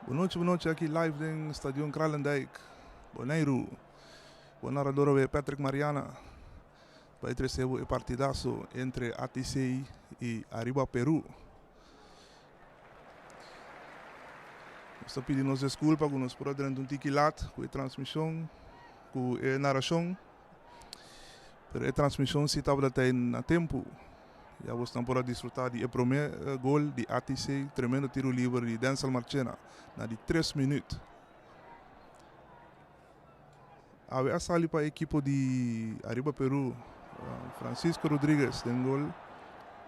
Bon nochi, bon nochi aki live den Stadion Kralendijk, Boneiru. Bo narador awe Patrick Mariana bai trece bo e partidazo entre ATC y Ariba Peru. Nos ta pidi nos desculpa cu nos por a drenta un tiki lat cu e transmision, cu e naracion. Pero e transmision si tabata ta na tempu. Ya bosnan por a disfruta di e prome gol di ATC, tremendo tiro liber di Denzel Marchena na di tres minuut. Awe a sali pa ekipo di Ariba Peru, Francisco Rodriguez den gol,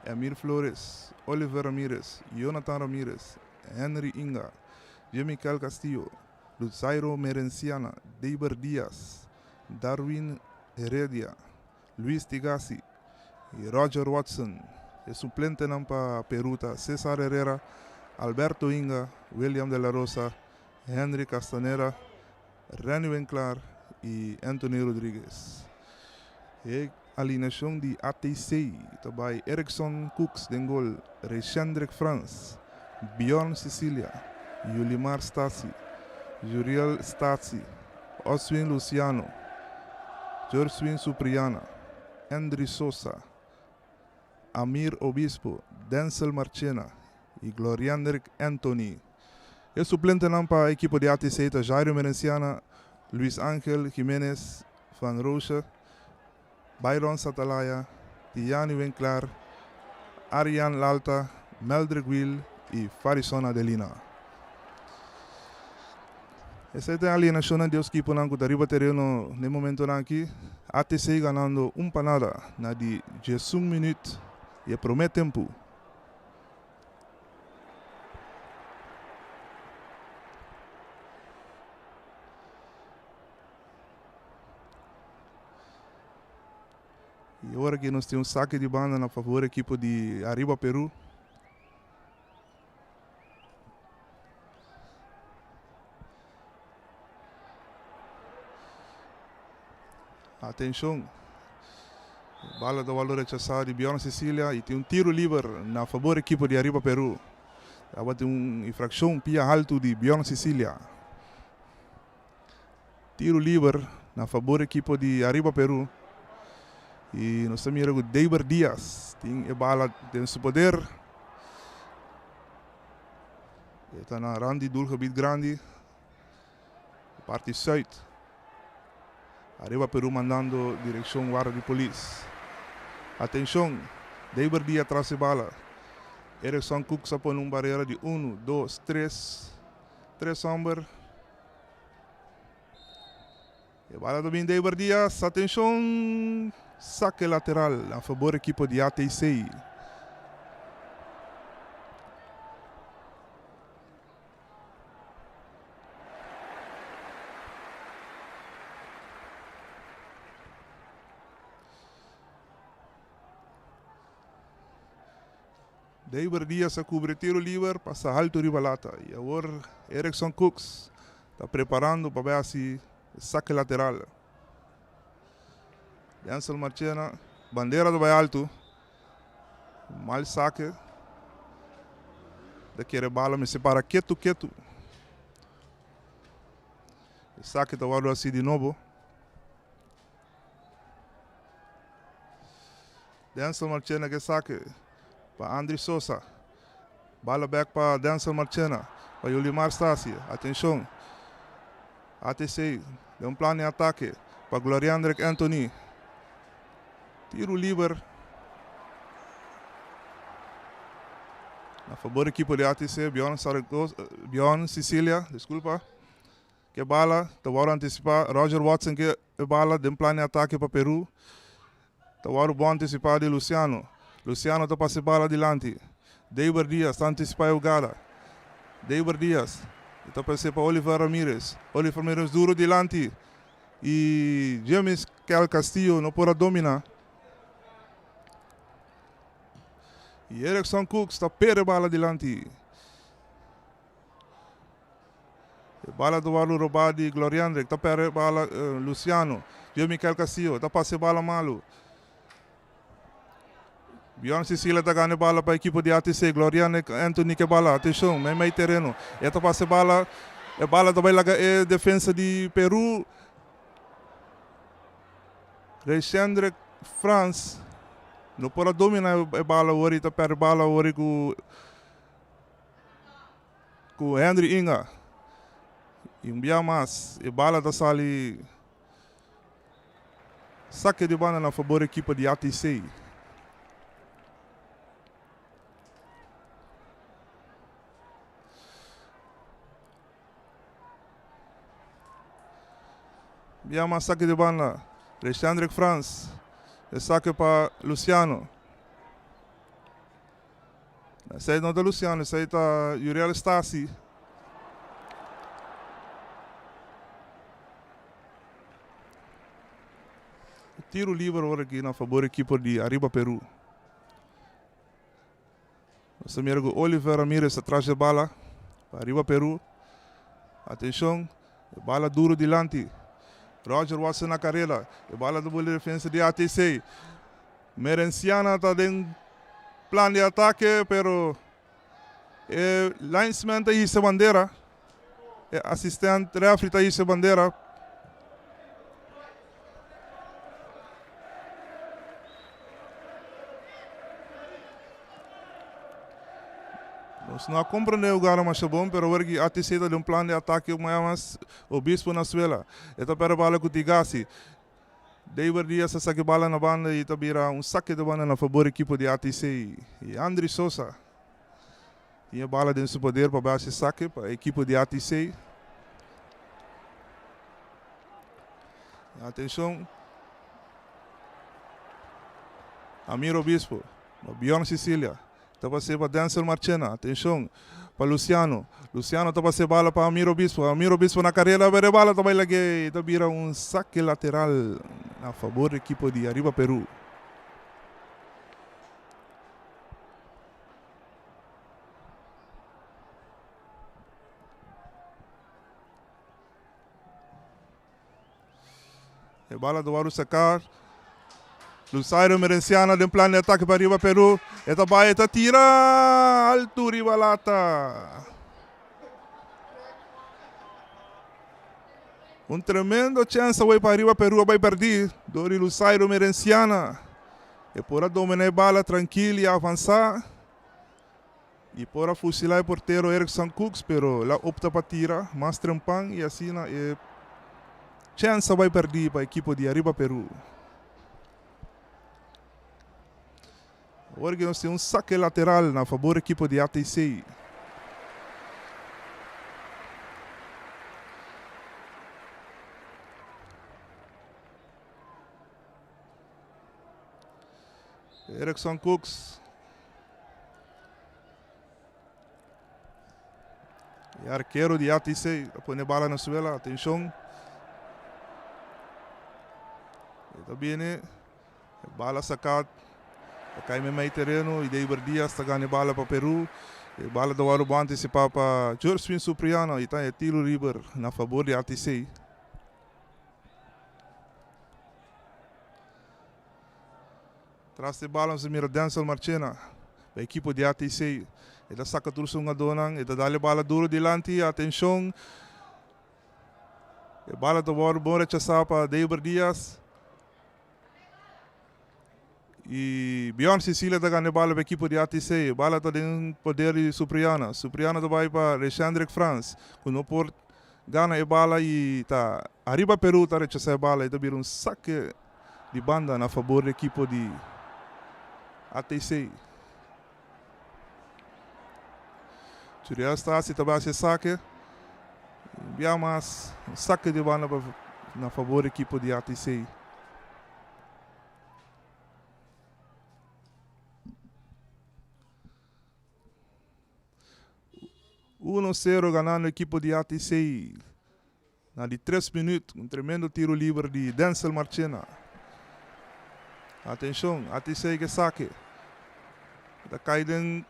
Emir Flores, Oliver Ramirez, Jonathan Ramirez, Henry Inga, Jemikel Castillo, Luzairo Merenciana, Deiber Diaz, Darwin Heredia, Luis Tigasi y Roger Watson. E suplentenan pa Peru ta Cesar Herrera, Alberto Inga, William de la Rosa, Henry Castanera, Renny Winklaar y Anthony Rodriguez. E alineacion di ATC ta bay Erickson Cooks den gol, Reyshendrick Frans, Bjorn Cecilia, Yulimar Stasi, Juriel Stasi, Oswin Luciano, Georgewin Supriana, Endry Sosa, Amir Obispo, Denzel Marchena y Gloriandrick Anthony. E suplentenan pa ekipo di ATC ta Jairo Merenciana, Luis Angel Jimenez van Roosje, Byron Satalaya, Tijani Winklaar, Arjan Lalta, Meldrick Wiel y Farison Adelina. Esei ta e alineacionnan di e ekiponan cu ta riba tereno na e momentonan aki. ATC ganando un pa nada na di diesun minuut di e prome tempo. Y ora aki nos tin un saque di banda na favor ekipo di Ariba Peru. Atencion. Bala ta wòrdu rechasá di Bjorn Cecilia y tin un tiro liber na favor ekipo di Ariba Peru. Tabatin un infraccion pia haltu di Bjorn Cecilia. Tiro liber na fabor ekipo di Ariba Peru. Y nos ta mira cu Deiber Diaz tin e bala den su poder. E ta na rand di doelgebied grandi, parti zuid. Ariba Peru mandando direccion warda di polis. Atencion, Deiber Diaz tras e bala. Erickson Cooks a pone un barera di uno, dos, tres. Tres homber. E bala ta bin Deiber Diaz. Atencion. Saque lateral a favor equipo di ATC. Deiber Diaz a kubri tiro liber pasa haltu riba lata y awor Erickson Cooks ta preparando pa bai hasi e sake lateral. Denzel Marchena, bandera ta bai haltu, mal sake, ta kere bala mester para ketu ketu. E sake ta wòrdu hasi di nobo. Denzel Marchena ke sake pa Andry Sosa. Bala bek pa Denzel Marchena pa Yolimar Stasia. Atenshon. ATC den un plan di atake pa Gloriandrick Anthony. Tiru liber na fabor ekipo di ATC Bjorn Saragosa Bjorn Cecilia disculpa. Ke bala ta wòrdu antisipá. Roger Watson ke e bala den plan di atake pa Peru. Ta wòrdu bon antisipá di Luciano. Luciano ta pasa e bala dilanti. Deiber Diaz ta antisipá e hugada. Deiber Diaz ta pasa pa Oliver Ramirez. Oliver Ramirez duro dilanti y James Kel Castillo no por a domina. Y Erickson Cooks ta perde bala dilanti. E bala ta wòrdu robá di Gloriandrick. Ta pèrdè e bala Luciano. Dje Mikel Castillo ta pasa e bala malu. Bjorn Cecilia ta gana e bala pa ekipo di ATC. Gloriane Anthony ke bala. Atenshon, mei mei tereno. E ta pasa e bala. E bala ta bai laga e defensa di Peru. Reyshendrick Frans no por a domina e bala awor y ta perde bala awor cu cu Henry Inga. Y un bia mas e bala ta sali sake di banda na fabor ekipo di ATC. Bia mas sake di banda. Reyshendrick Frans e sake pa Luciano. Esei no ta Luciano, esei ta Uriel Stasi. Tiro liber ora aki na fabor ekipo di Ariba Peru. Nos ta mira ku Oliver Ramirez ta tras e bala pa Ariba Peru. Atenshon, e bala duro dilanti. Roger Watson na karera. E bala ta boli defensa di ATC. Merenciana ta den plan di atake pero e linesman ta hisa bandera. E asistent refri ta hisa bandera. Nos no a comprende e hugada masha bon pero awor ki ATC ta den plan di atake mas Obispo na suela. E ta perde bala ku Tigasi. Deiber Dias a saki bala na banda y ta bira un sake de banda na fabor ekipo di ATC. Y Andry Sosa tin e bala den su poder pa bai haci sake pa ekipo di ATC. Atencion, Amir Obispo, Bjorn Cecilia. Ta pas'é pa Denzel Marchena. Atenshon pa Luciano. Luciano ta pas'é bala pa Amir Obispo. Amir Obispo na karera pero e bala ta bai lag'é i ta bira un sake lateral na fabor di ekipo di Ariba Peru. E bala ta wòrdu saká. Lusairo Merenciana den plan di atake pa riba Peru. E ta bai, e ta tira altu riba lata. Un tremendo chèns away pa riba Peru a bai pèrdí dor di Lusairo Merenciana. E por a dominá e bala trankil i avansá. E por a fusila e portero Erickson Cooks pero el a opta pa tira mas trempan y asina e chens a bay perdi pa ekipo di Ariba Peru. Awor ki nos tin un sake lateral na fabor ekipo di ATC. Erickson Cooks. E arquero di ATC a pone bala na suela. Atención. E ta bini. E bala saca. Ta cay meimei tereno. Y Deiber Diaz ta gana e bala pa Peru. E bala ta worde bon anticipa pa Jurswin Supriano. Y ta e tiro liber na fabor di ATC. Tras di bala nos ta mira Denzel Marchena pa ekipo di ATC. E ta saka tur su hungadónan, e ta dal e bala duro dilanti, atenshon. E bala ta wòrdu bon rechasá pa Deiber Diaz. I Bjorn Cecilia ta gana e bala pa ekipo di ATC. E bala ta den poder di Supriana. Supriana ta bai pa Reshendrick Frans ku no por gana e bala i ta ariba Peru ta rechasá e bala i ta bira un sake di banda na fabor di ekipo di ATC. Churiel Stasi ta bai hasi e sake. Un bia mas un sake di banda na fabor di ekipo di ATC. Uno sero ganando ekipo di ATC. Na di tres minuut un tremendo tiro liber di Denzel Marchena. Atencion, ATC ke sake. Ta kai den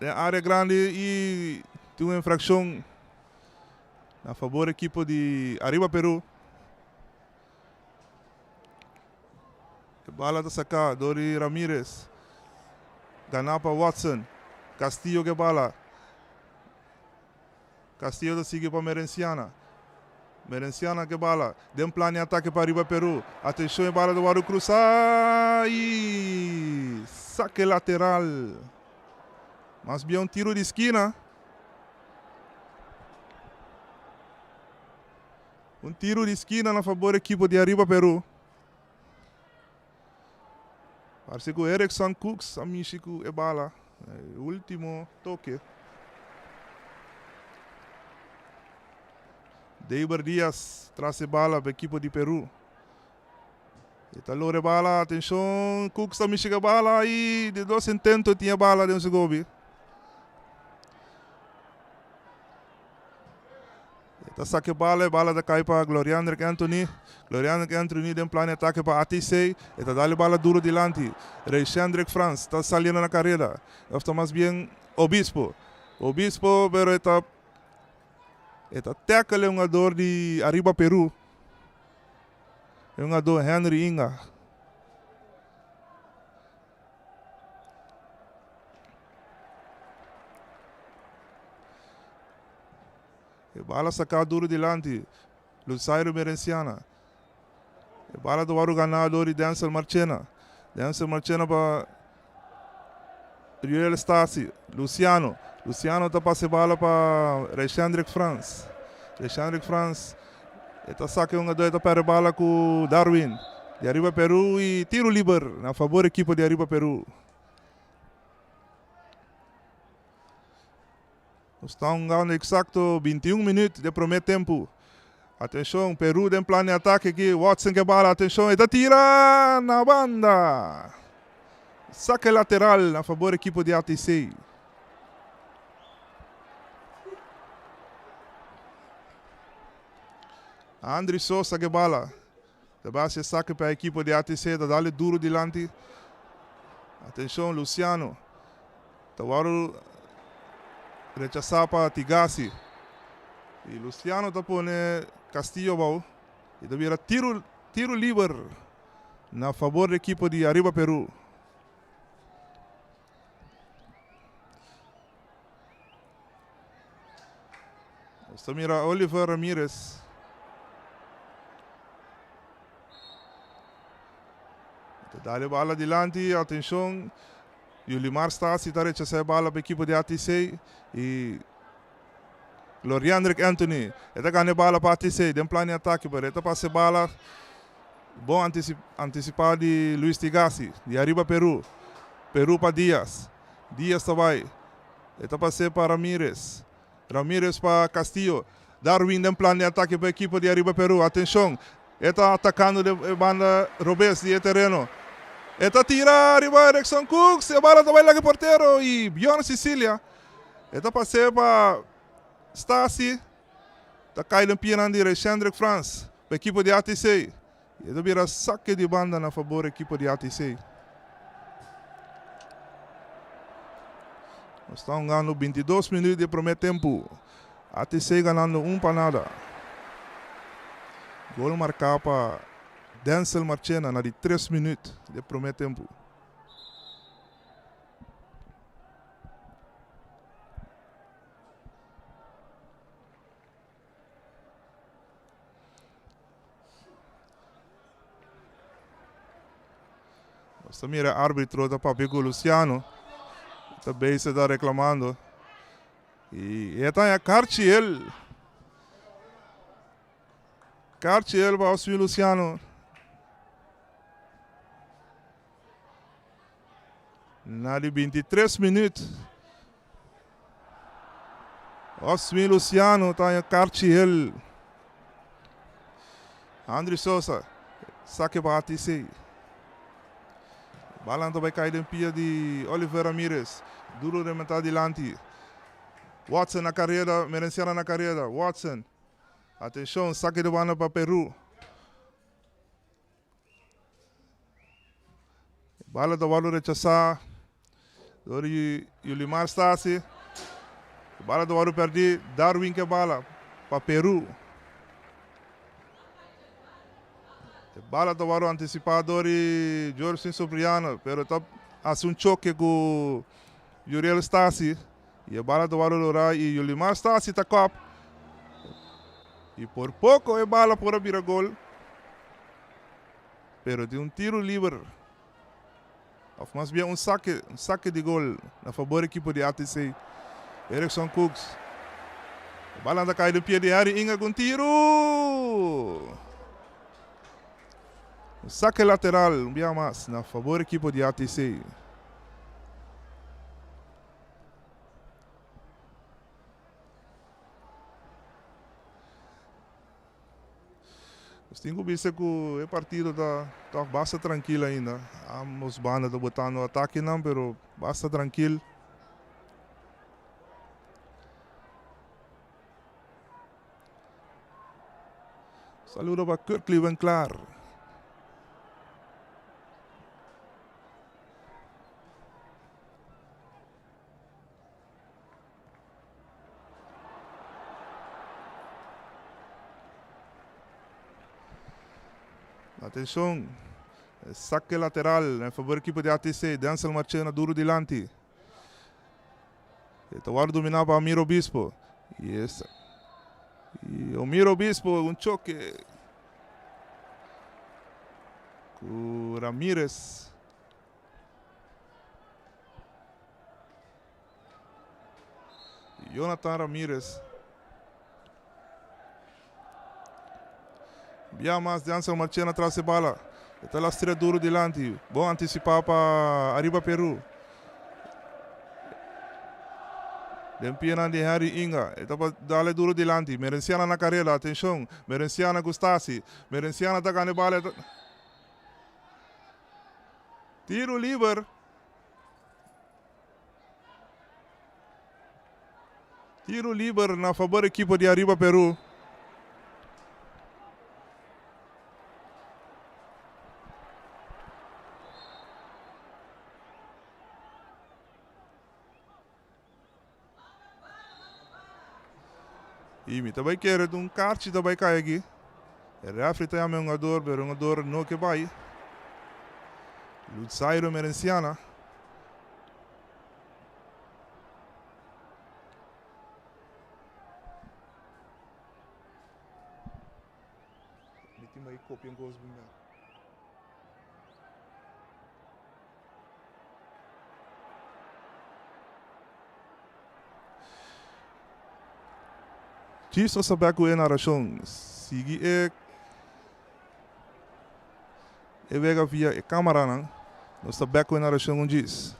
den area grandi y tin un infraccion na fabor ekipo di Ariba Peru. E bala ta saca dor di Ramirez. Ganá pa Watson. Castillo ke bala. Castillo ta sigui pa Merenciana. Merenciana ke bala. Den plan di atake pa Ariba Peru. Atenshon e bala ta wòrdu krusá i sake lateral. Mas bien un tiro di skina. Un tiro di skina na fabor ekipo di Ariba Peru. Parse ku Erickson Cooks a mishi ku e bala. E ultimo toke. Deiber Diaz tras e bala pa ekipo di Peru. E ta lora e bala, atenshon, Cooks ta mishi ku e bala i di dos intento e tin e bala den su gobi. E ta saka e bala, e bala ta kai pa Gloriandrick Anthony. Gloriandrick Anthony den plan di atake pa ATC. E ta dal e bala duro dilanti. Reyshendrick Frans ta saliendo na kareda. Of ta mas bien Obispo. Obispo pero e ta e ta tackle e hungador di Ariba Peru. E hungador Henry Inga. E bala saká duru dilanti Luzairo Merenciana. E bala ta wòrdu ganá dor di Denzel Marchena. Denzel Marchena pa Riel Stasi. Luciano. Luciano ta pasa e bala pa Reyshendrick Frans. Reyshendrick Frans e ta saka e hungadó e ta pèrdè bala ku Darwin di Ariba Peru i tiru liber na fabor ekipo di Ariba Peru. Nos ta hungando eksakto 21 minüt di promé tempu. Atenshon, Peru den plan di atake aki. Watson ke bala, atenshon, e ta tira na banda. Sake lateral na fabor ekipo di ATC. Andri Sosa ke bala. Ta base e sake pa ekipo di ATC, ta dale duro dilanti. Atenshon, Luciano. Ta wòrdu rechasá pa Tigasi. I Luciano ta pone Castillo abou i ta bira tiru tiru liber na fabor di ekipo di Ariba Peru. Nos ta mira Oliver Ramirez. Ta dale bala dilanti, atenshon. Yulimar Stasi ta rechasá e bala pa ekipo di ATC i Gloriandrick Anthony e ta gana e bala pa ATC den plan di atake pero e ta pasa e bala bon antisipá di Luis Tigasi di Ariba Peru. Peru pa Diaz. Diaz ta bai. E ta pas'é pa Ramirez. Ramirez pa Castillo. Darwin den plan di atake pa ekipo di Ariba Peru. Atenshon! E ta atakando den e banda robes di e tereno. E ta tira riba Erickson Cooks. E bala ta bai laga e portero i Bjorn Cicilia. E ta pas'é pa Stasi. Ta kai den pianan di Reshendrick Frans pa ekipo di ATC. I e ta bira sake di banda na fabor ekipo di ATC. Nos ta hungando 22 minuut di e prome tempu. ATC ganando un pa nada. Gol marká pa Denzel Marchena na di tres minuut di e prome tempu. Nos ta mira arbitro ta papia ku Luciano. Ta bezig ta reklamando. I e ta haña karchi el. Karchi el pa Oswin Luciano. Na di 23 minuut. Oswin Luciano ta haña karchi el. Andri Sosa sake pa ATC. Balan ta bai kai den pia di Oliver Ramirez. Duro remata dilanti. Watson na kareda, Merenciana na kareda. Watson. Atenshon, sake di banda pa Peru. Bala ta wòrdu rechasá dor di Yulimar Stasi. Bala ta wòrdu pèrdí. Darwin ke bala pa Peru. E bala ta wòrdu antisipá dor di Jorsin Sopriano, pero ta. hasi un choke ku Yuriel Stasi i e bala ta wòrdu lorá i Yulimar Stasi ta kòp i por poko e bala por a bira gol pero tin un tiru liber òf mas bien un sake un sake di gol na fabor ekipo di ATC. Erickson Cooks e bala ta kai den pia di Harry Inga ku un tiru. Un sake lateral un bia mas na fabor ekipo di ATC. Nos tin ku bisa ku e partido ta tòg basta trankil ainda. Ambos banda ta botando atakenan pero basta trankil. Saludo pa Kirkly Winklaar. Atenshon, sake lateral en fabor ekipo di ATC, Denzel Marchena duro dilanti. E ta wòrdu dominá pa Amir Obispo. I es i Omir Obispo un choke ku Ramirez. Jonathan Ramirez. Bia mas Jansen Marchena tras e bala. E ta lastra duro dilanti. Bon antisipá pa Ariba Peru. Den pianan di Henry Inga. E ta pa dale duro dilanti. Merenciana na kareda. Atenshon. Merenciana ku Stasi. Merenciana ta gana e bala. Tiro liber. Tiro liber na fabor ekipo di Ariba Peru. I mi ta bai kere un karchi ta bai kai aki. E refri ta yama e hungador, pero e hungador no ke bai. Lutzairo Merenciana. Mi tin bai kopia un kos bin bek. Djis nos ta bek ku e narashon. Sigui e e wega via e kamaranan. Nos ta bek ku e narashon un djis.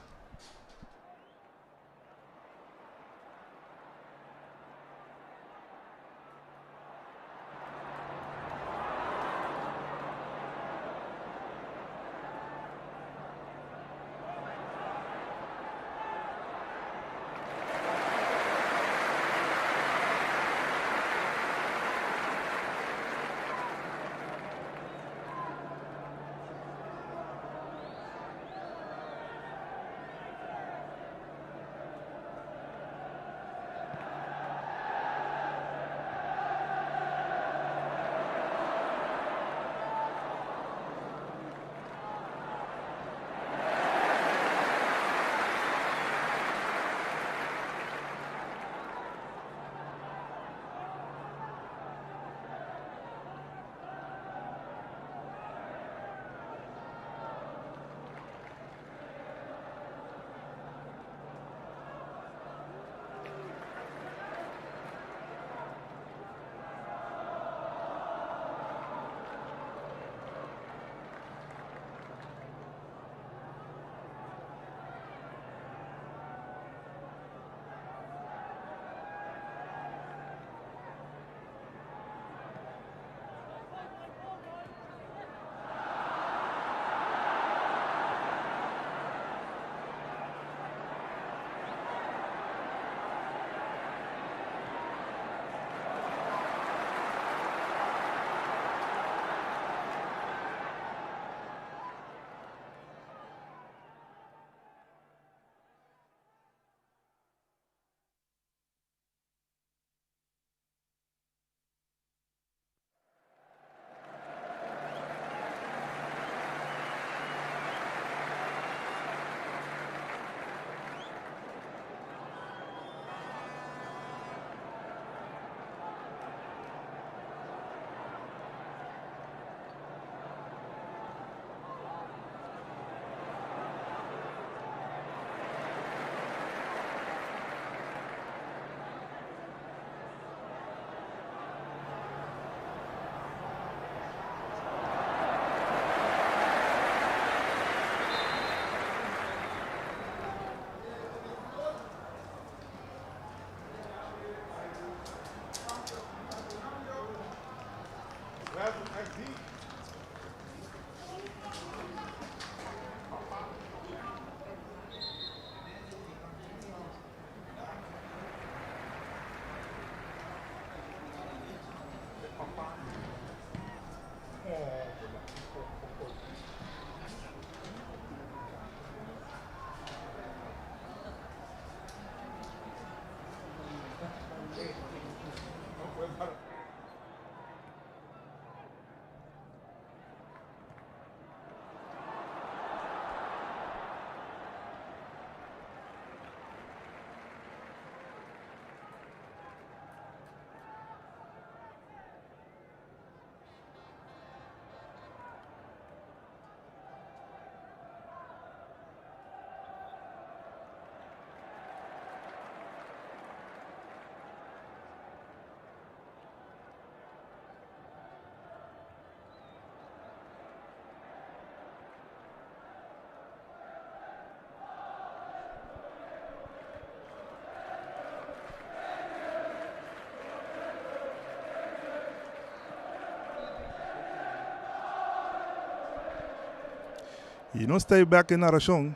I nos ta bek den narashon.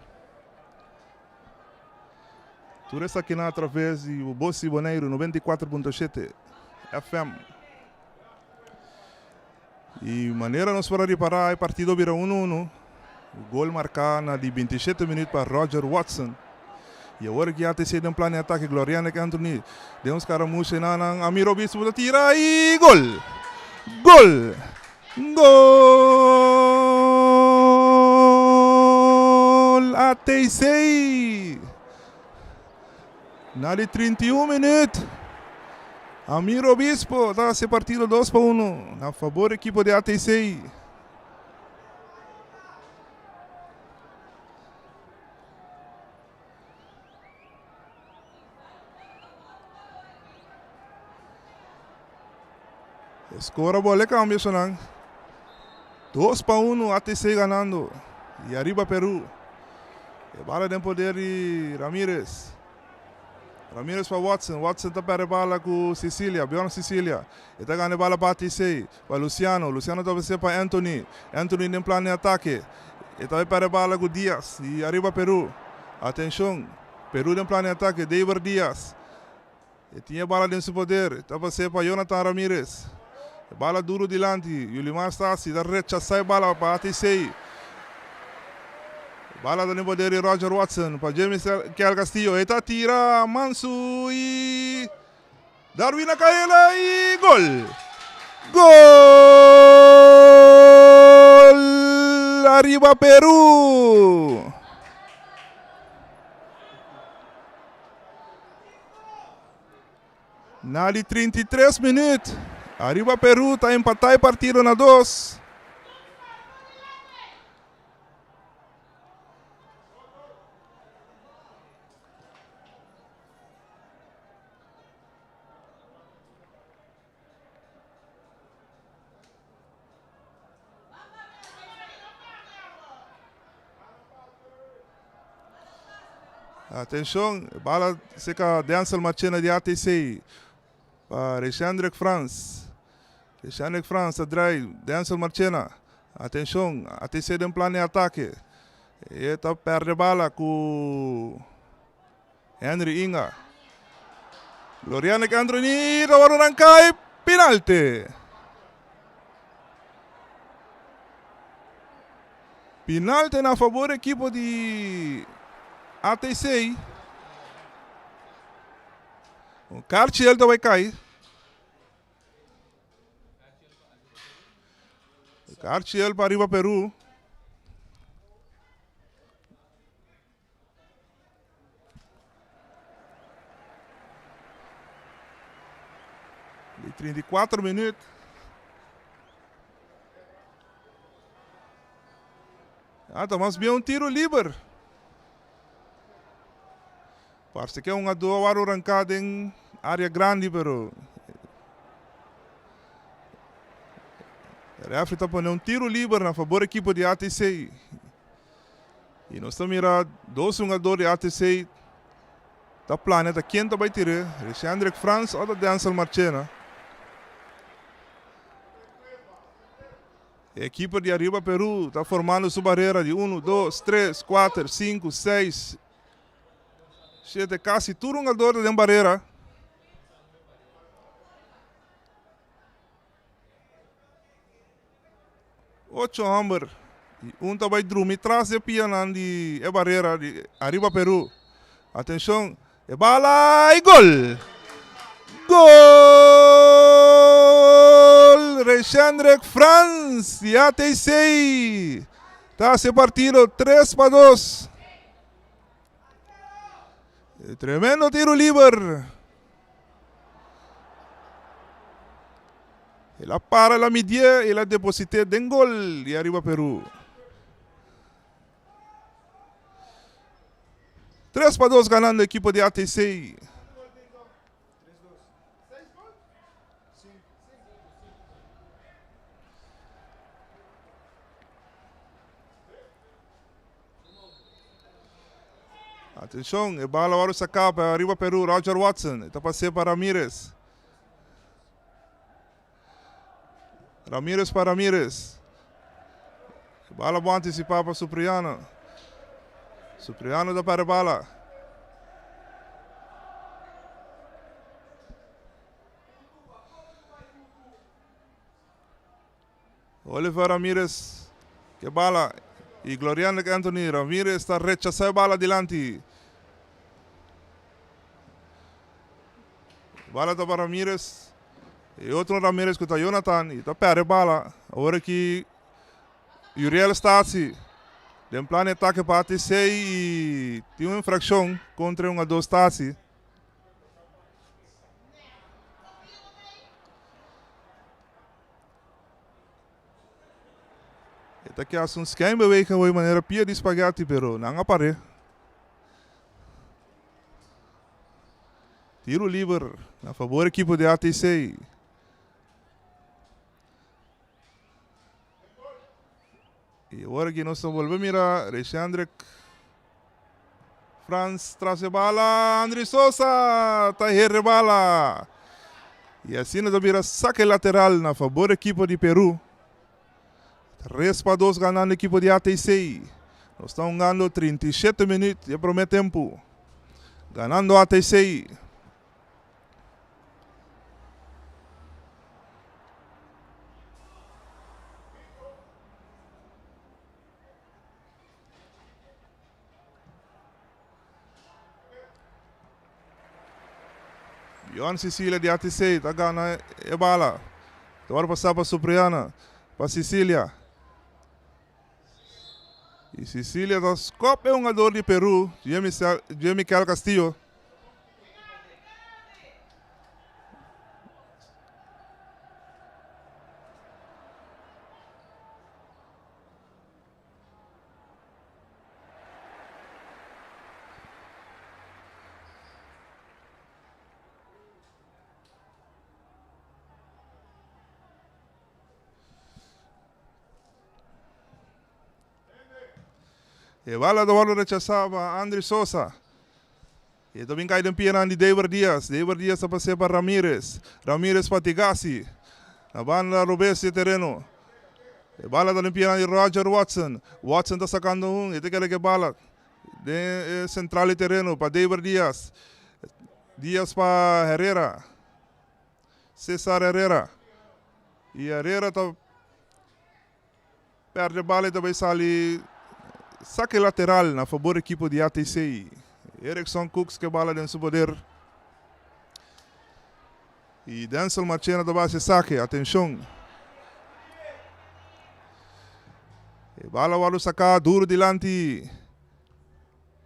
Tur esakinan atraves di Bos di Boneiru 94.7 FM. I manera nos por a ripará e partido bira unu unu. Gol marká na di 27 minüt pa Roger Watson. I awor aki ATC den plan di atake Glorianek Anthony den un skaramusha i nan Amir Obispo ta tira i gol! Gol! Gol! ATC! Na di 31 minuut, Amir Obispo ta hasi partido 2-1 na fabor ekipo di ATC. Score a bola cambio sonan. 2-1 ATC ganando. Y ariba Peru. E bala den poder di Ramirez. Ramirez pa Watson. Watson ta perde bala ku Cecilia. Bjorn Cecilia. E ta gana e bala pa ATC. Pa Luciano. Luciano ta ofrece pa Anthony. Anthony den plan di atake. E ta perde bala ku Diaz. Y ariba Peru. Atencion. Peru den plan di atake. David Diaz. E tin e bala den su poder. Ta pase pa Jonathan Ramirez. E bala duro dilanti. Yulimar Stasi ta rechasa e bala pa ATC. Bala ta den poder di Roger Watson pa James Kel Castillo. E ta tira Mansu y Darwin a caela y gol! Gol! Arriba Peru! Na di 33 minuut, Arriba Peru ta empatá e partido na 2. Atenshon, bala seka Denzel Marchena di ATC pa Reshendrick Frans. Reshendrick Frans ta drai Denzel Marchena. Atenshon, ATC den plan di atake. E ta perde bala ku Henry Inga. Gloriano Androni ta wòrdu ranká i penalti. Penalti na fabor ekipo di ATC. Un karchi el ta bai kai. Karchi el pa ariba Peru. Di 34 minuut. Ah, ta mas bien un tiro liber. Parece que un ado a arrancar den área grande, pero referee ta pone un tiro liber na favor equipo di ATC. Y nos ta mira dos hungador di ATC ta plania ta ken ta bay tire, Reshendrick Frans o ta Denzel Marchena. E ekipo di Arriba Peru ta formando su barera di uno, dos, tres, kuater, sinku, seis, shete, kasi tur hungador ta den barera. Ocho homber y un ta bay drumi tras di e pianan di e barera di Ariba Peru. Atencion, e bala y gol! Gol! Reshendrick Frans di ATC ta haci e partido 3-2. Tremendo tiro liber. El a para, el a midié, el a deposité den gol di Ariba Peru. 3-2 ganando ekipo di ATC. Atenshon, e bala wòrdu saká pa Ariba Peru, Roger Watson. E ta pas'é pa Ramirez. Ramirez pa Ramirez. Bala bon antisipá pa Supriano. Supriano ta pèrdè bala. Oliver Ramirez ke bala y Gloriandrick Anthony Ramirez ta rechasa e bala dilanti. Bala ta pa Ramirez y otro Ramirez cu ta Jonathan y ta perde bala. Awor aki Uriel Stasi den plan di atake pa ATC y tin un infraccion contra e hungador Stasi. E ta ke hasi un schijnbeweging hoy manera pia di spaghetti pero nan a par'é. Tiro liber na fabor ekipo di ATC. Y awor aki nos ta bolbe mira Reshendrick Frans tras e bala. Andri Sosa ta herde bala. Y asina ta bira saque lateral na fabor ekipo di Peru. 3-2 ganando ekipo di ATC. Nos ta hungando 37 minuut di e prome tempo. Ganando ATC. Bjorn Cecilia di ATC ta gana e bala. Ta wòrdu pasá pa Supriana, pa Cecilia. I Cecilia ta skòp e hungador di Peru, Jemikel Castillo. E bala ta wòrdu rechasá pa Andry Sosa. E ta bin kai den pianan di Deiber Diaz. Deiber Diaz ta pas'é pa Ramirez. Ramirez pa Tigasi. Na banda robes di e tereno. E bala ta den pianan di Roger Watson. Watson ta sakando un. E ta kere ku e bala den e sentral di tereno pa Deiber Diaz. Diaz pa Herrera. Cesar Herrera. I Herrera ta perde bala y ta bay sali saque lateral na fabor ekipo di ATC. Erickson Cooks ke bala den su poder. Y Denzel Marchena ta bay haci saque. Atencion. E bala wòrdu saca duro dilanti.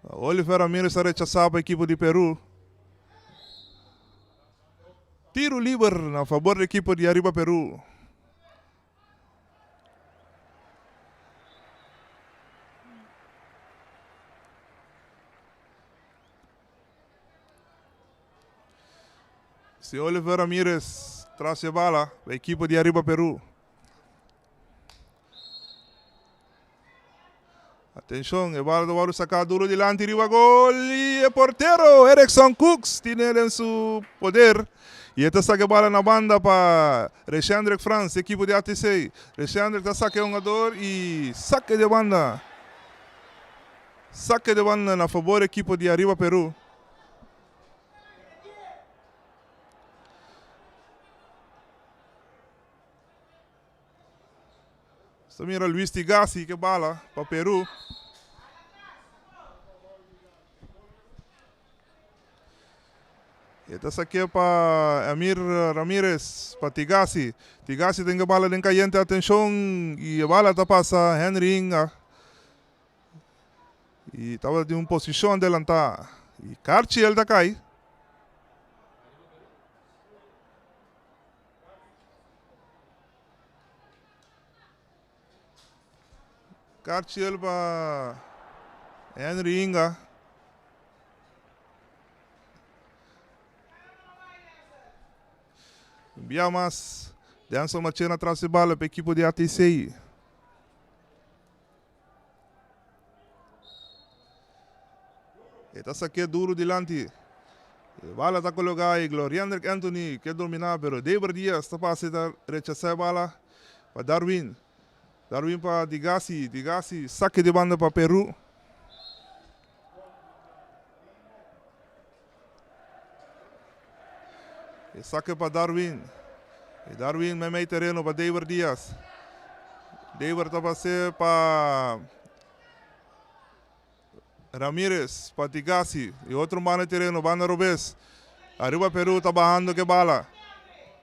Oliver Ramirez ta rechasa pa ekipo di Peru. Tiro liber na fabor di ekipo di Ariba Peru. Si Oliver Ramirez tras e bala pa ekipo di Ariba Peru. Atenshon, e bala ta wòrdu saká duru dilanti riba gol i e portero Erickson Cooks tine den su poder i e ta saka e bala na banda pa Reshendrick Frans, ekipo di ATC. Reshendrick ta saka e hungador i saka di banda. Saka di banda na fabor ekipo di Ariba Peru. Sta mira Luis Tigasi ke bala pa Peru. E ta saké pa Amir Ramirez pa Tigasi. Tigasi tin ke bala den kayente atenshon i e bala ta pasa Henry Inga. I tabata tin un posishon adelantá i Karchiel ta kai. Karchiel pa Henry Inga. Bia mas Denson Marchena tras di bala pa ekipo di ATC. E ta saké duru dilanti. E bala ta kologá i Gloriandrick Anthony ke dominá pero Deber Diaz ta pasa i ta rechasá e bala pa Darwin. Darwin pa Digasi, Digasi sake di banda pa Peru. E sake pa Darwin. E Darwin meimei tereno pa Deber Diaz. Deber ta pase pa Ramirez pa Tigasi. E otro banda tereno, banda robes. Ariba Peru ta bahando ke bala.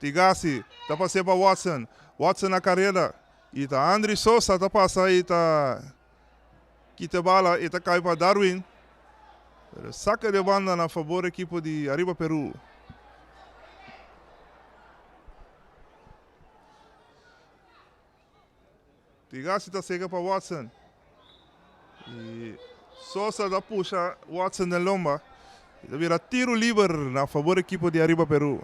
Tigasi ta pase pa Watson. Watson na kareda. I ta Andry Sosa ta pasa i ta kita bala i ta kai pa Darwin. Pero saka de banda na fabor ekipo di Ariba Peru. Tigasi ta sega pa Watson. I Sosa ta pusha Watson den lomba. I ta bira tiro liber na fabor ekipo di Ariba Peru.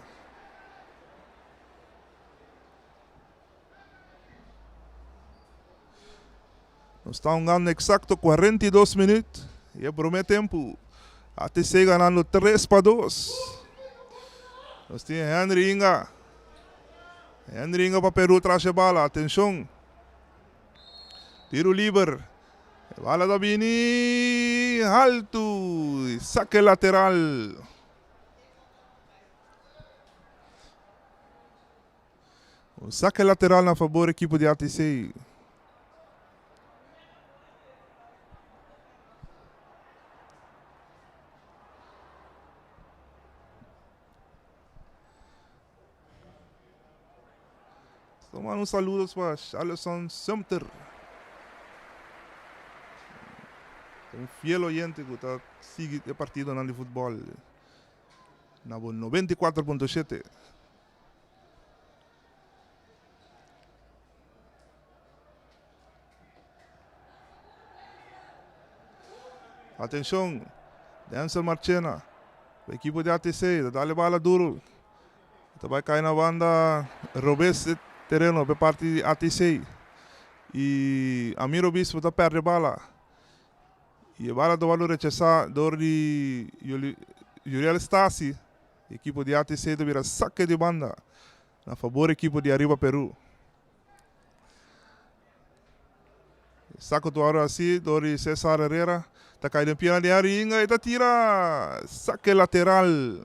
Nos ta hungando exacto 42 minuut. Y e prome tempo ATC ganando 3 pa 2. Nos tin Henry Inga. Henry Inga pa Peru tras e bala. Atencion. Tiro liber. E bala ta bini halto. Saque lateral. Un saque lateral na fabor equipo di ATC. Toma un saludos pa Charleson Sumter. Un fiel oyente ku ta sigui e partidonan di futbol na bo 94.7. Atencion, Denzel Marchena, equipo di ATC, ta dale bala duro. Ta bai cay na banda robes di tereno pe parti di ATC. Y Amir Obispo ta perde bala. Y e bala ta wordo rechasa door di Juriel Stasi. Equipo di ATC ta bira saque di banda na fabor equipo di Ariba Peru. Saco tu ora así door di Cesar Herrera ta cay den pierna di Henry Inga y ta tira saque lateral.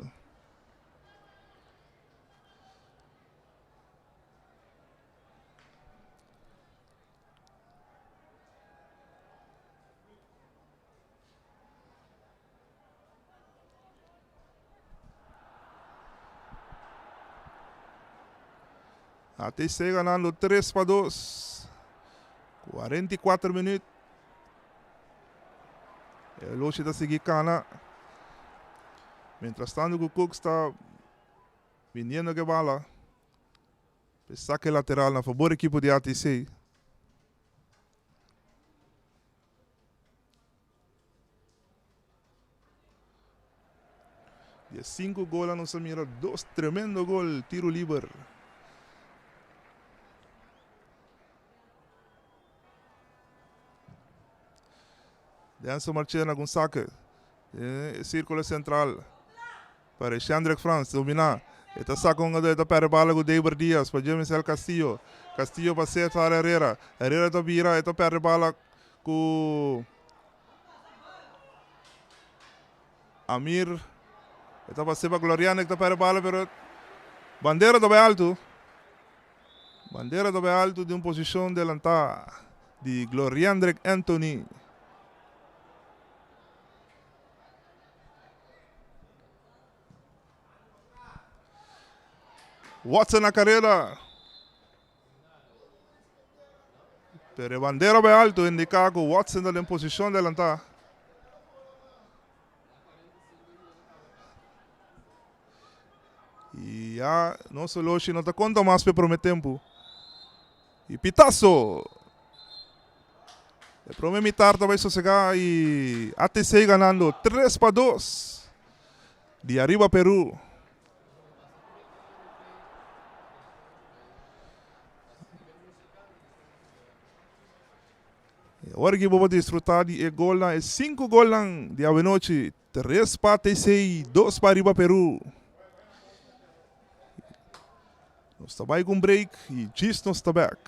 ATC ganando 3 pa 2. 44 minuut. E Loshi ta sigui cana. Mientras tanto cu Cooks ta viniendo ke bala. Pe saque lateral na favor equipo di ATC. Di e sinku golnan nos a mira dos tremendo gol, tiro liber. Denzel Marchena ku un sake den e sirkulo sentral pa Reshendrick Frans domina. E ta saka un e ta perde bala ku Deiber Diaz pa Jemincel Castillo. Castillo pa Cesar Herrera. Herrera ta bira e ta perde bala ku Amir e ta pase pa Gloriano ku ta perde bala pero bandera ta bai alto. Bandera ta bai alto den un posishon delantá di Gloriandrick Anthony. Watson na karera. Pero e bandera bai alto indica cu Watson ta den posicion delanta. Y ya nos oloshi no ta conta mas p'e prome tempo. Y pitazo! E prome mitar ta bai sosega y ATC ganando 3-2 di Ariba Peru. E ora ki bo por disfruta di e golnan, e sinku golnan di awenochi, tres pa TC, dos pa Ariba Peru. Nos ta bai ku un break i djis nos ta bek.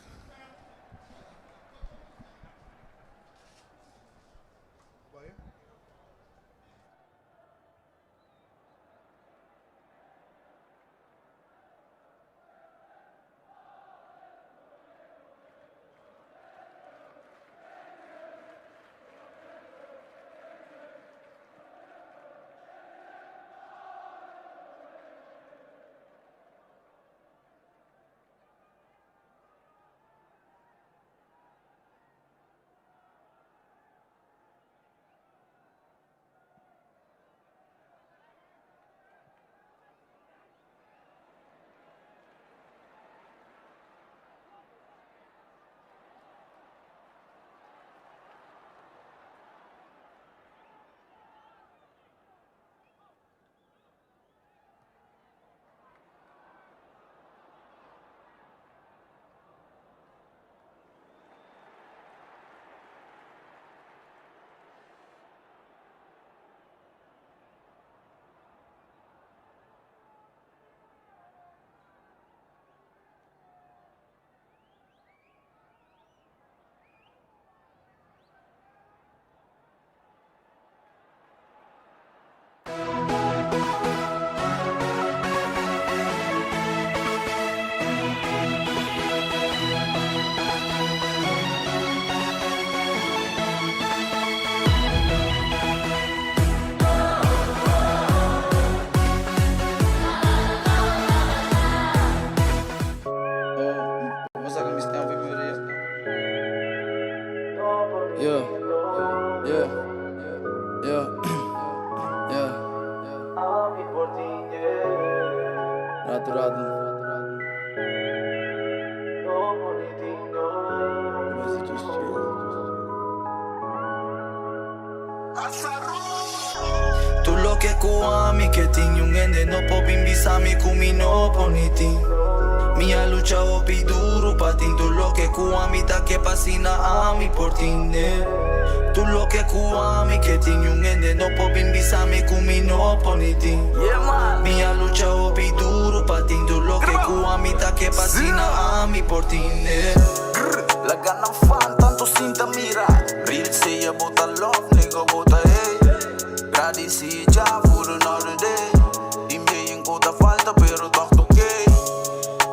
ku ami ke tin, niun hende no por bin bisa mi ku mi no por ni tin. Mi a lucha hopi duru pa tin tur loke ku ami ta ke pa asina ami por tin. Tur loke ku ami ke tin, niun hende no por bin bisa mi ku mi no por ni tin. Mi a lucha hopi duru pa tin tur loke ku ami ta ke pa asina ami por tin. Laga nan fan tantu sinta mira. Real sea bo ta love nigga bo ta hate. Gradisí Jah for another day. Tin bien ku ta falta pero tòg ta okay.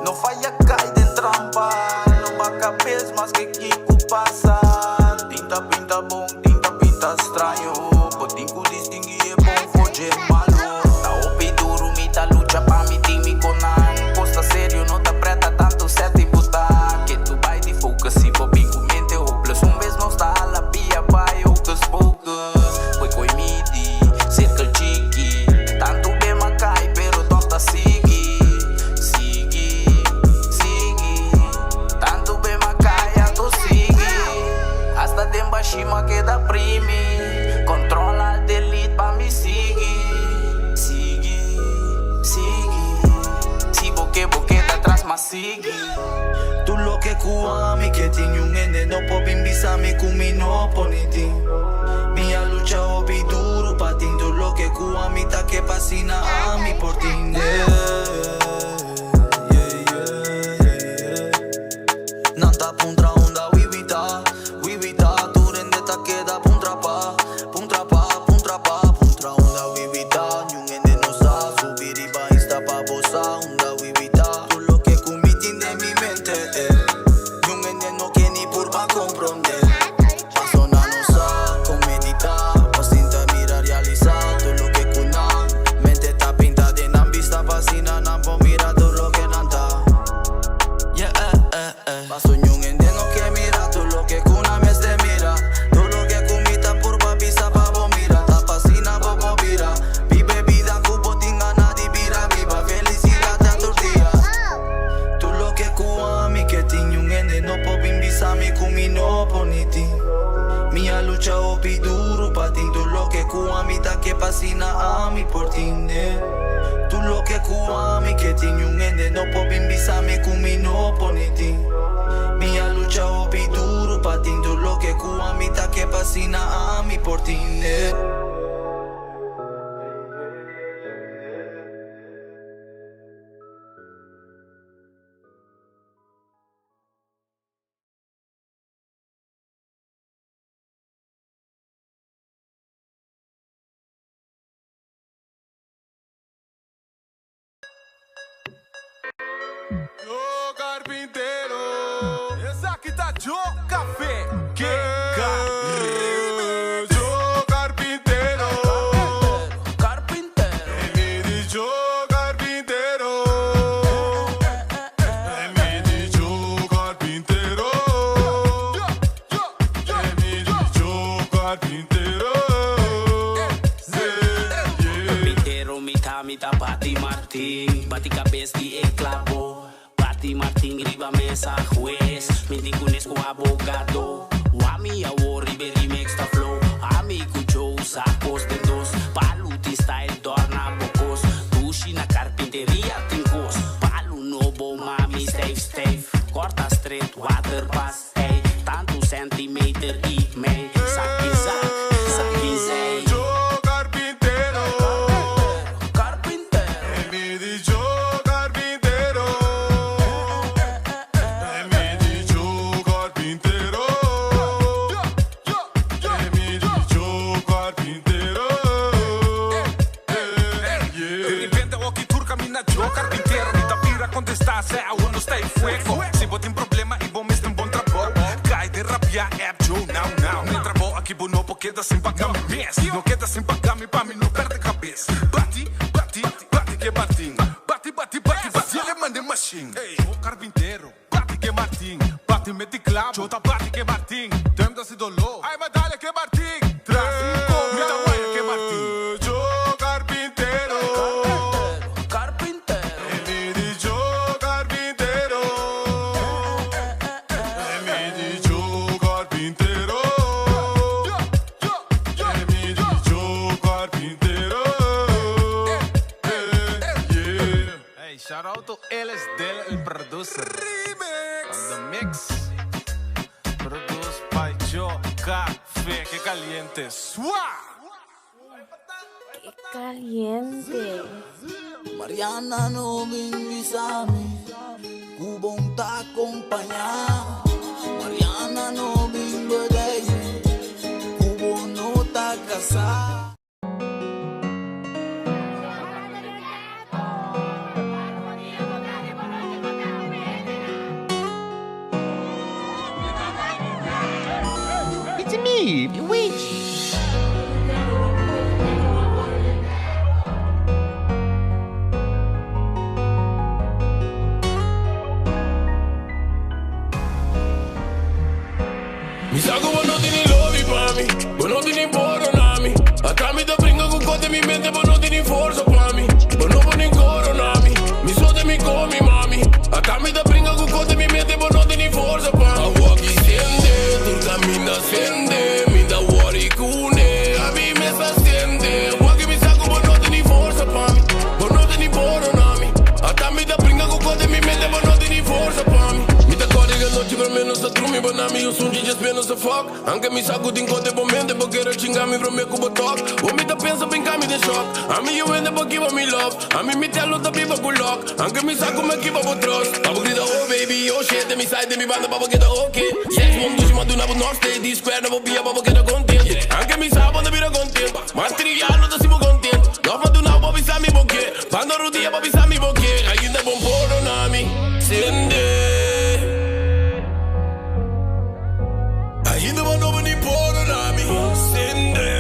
No faya kai den trampa. No ba kabes maske kiko pasa. Tin ta pinta bon, tin ta pinta straño. Bo tin ku distinguí e bon for dje malu. Ta hopi duru mi ta lucha pa mi tin mi konan. Kos ta serio no ta preta tantu sèt i buta. Ke tu bai di focus si bo bin ku mente hopeless. Un bes nos ta hala pia bai hocus pocus. Koi koi midi, cirkel chiki. Tantu be m'a kai pero tòg ta sigui. Sigui, sigui. Tantu be m'a kai anto sigui. Hasta den bashi m'a keda primi. Control alt delete pa mi sigui. Sigui, sigui. Si bo ke bo keda tras m'a sigui. Tur loke ku ami ke tin, niun hende no por bin bisa mi ku mi no por ni tin. Mi a lucha hopi duru pa tin tur loke ku ami ta ke pa asina ami por tin. Yeah, yeah, yeah. Nan ta puntra unda Wiwi ta, Wiwi ta. Tur hende ta keda puntra pa, puntra pa, puntra pa. Puntra unda Wiwi ta, niun hende no sa. Subi riba Insta pa bo sa unda Wiwi ta. Tur loke ku mi tin den mi mente, eh. Niun hende no ke ni purba komprondé. Paso nan no sa kon meditá, pa sinta mira realisá tur loke ku nan mente ta pinta den nan bista pa asina nan por mira tur loke nan ta. Yeah, eh, eh, eh. Paso niun hende no ke mira tur loke ku nan mester mira. Tur loke ku mi ta purba bisa pa bo mira. Ta pa asina bo por bira. Biba e bida ku bo tin gana di bira. Biba felisidat ta tur dia. Tur loke ku ami ke tin, niun hende no por bin bisa mi ku mi no por ni tin. Mi a lucha hopi duru pa tin tur loke ku ami ta ke pa asina ami por tin. Tur loke ku ami ke tin, niun hende no por bin bisa mi ku mi no por ni tin. Mi a lucha hopi duru pa tin tur loke ku ami ta ke pa asina ami por tin. Yo carpintero. Esaki ta Joe Café. Ke Caribe. Joe carpintero. Carpintero. Mi di Joe carpintero. Mi di Joe carpintero. Mi di Joe carpintero. Carpintero, mi ta mi ta bati martin. Bati kabes di e klabo. Bati martin riba mesa hues. Mi di kunes ku abogado. Wami awor riba remix ta flow. Ami ku Joe sa kos den dos. Palu tin style dorna bokos. Dushi na carpinteria tin kos. Palu nobo mami stijf stijf. Korta street waterpas. Ey, tantu centimeter i mei. Saki zak, saki zei. Joe carpintero. Carpintero. Mi di Joe carpintero. Mi di Joe carpintero. Mi di Joe carpintero. De repente aki tur kaminda Joe Carpintero. Mi ta bira kontestá, sea awor no sta e fuego. Si bo tin problema i bo mester un bon trabou, kai den rabia app Joe now now. Mi trabou aki bo no por keda sin paga mi mes. No keda sin paga mi pa mi no pèrdè kabes. Bati, bati, bati ku martin. Bati, bati, bati, bati ele mande machine. Joe Carpintero, bati ku martin. Bati mete klabo, Joe ta bati ku martin. Tem da si doló, ai ma dale ku martin. Tráfiko, mi ta waya ku martin. Joe carpintero. Carpintero. Mi di Joe carpintero. Mi di Joe carpintero. Mi di Joe carpintero. is Del el producer. Remix. On the mix. Produced by Joe Café. Que caliente. Sua! Qué caliente. Mariana no bin bisami, ku bon ta acompañá. Mariana no bin bedei, ku bo no ta casá. It's me, Luigi. Mi sa ku bo no tin ni lobi pa mi, bo no tin ni pordona mi. Ata mi ta bringa ku kos den mi mente, bo no tin ni forsa pa mi. Bo no por ni korona mi, mi so den mi komi mami. Ata mi ta bringa ku kos den mi mente, bo no tin ni forsa pa mi. Awor ki sende, tur kaminda sende, mi ta worry kuné, ami mes a sende. Awor ki mi sa ku bo no tin ni forsa pa mi, bo no tin ni pordona mi. Ata mi ta bringa ku kos den mi mente, bo no tin ni forsa pa mi. Mi ta kòrda e anochi promé nos a drumi, bo na mi un sunchi djes p'e nos a fuck. Anke mi sa ku tin kos den bo mente, bo kere chinga mi promé ku bo talk. Bo mi ta pensa brinka mi den shock. Ami yu hende bo kiba mi love. Ami mi tèl ta biba ku luck. Anke mi sa ku mi a kiba bo trust. Pa bo grita oh baby, oh shit, den mi side, den mi banda pa bo keda ok. Sex bon dushi m'a duna bo nòf stay. Di square na bo bia pa bo keda kontent. Anke mi sa bo ta bira kontent. Material no ta si bo kontent. Love m'a duna bo pa bisa mi bo ke. Banda rudia pa bisa mi bo ke. Ainda bon pordona mi. Sende. Ainda bo no bini pordona mi. Sende.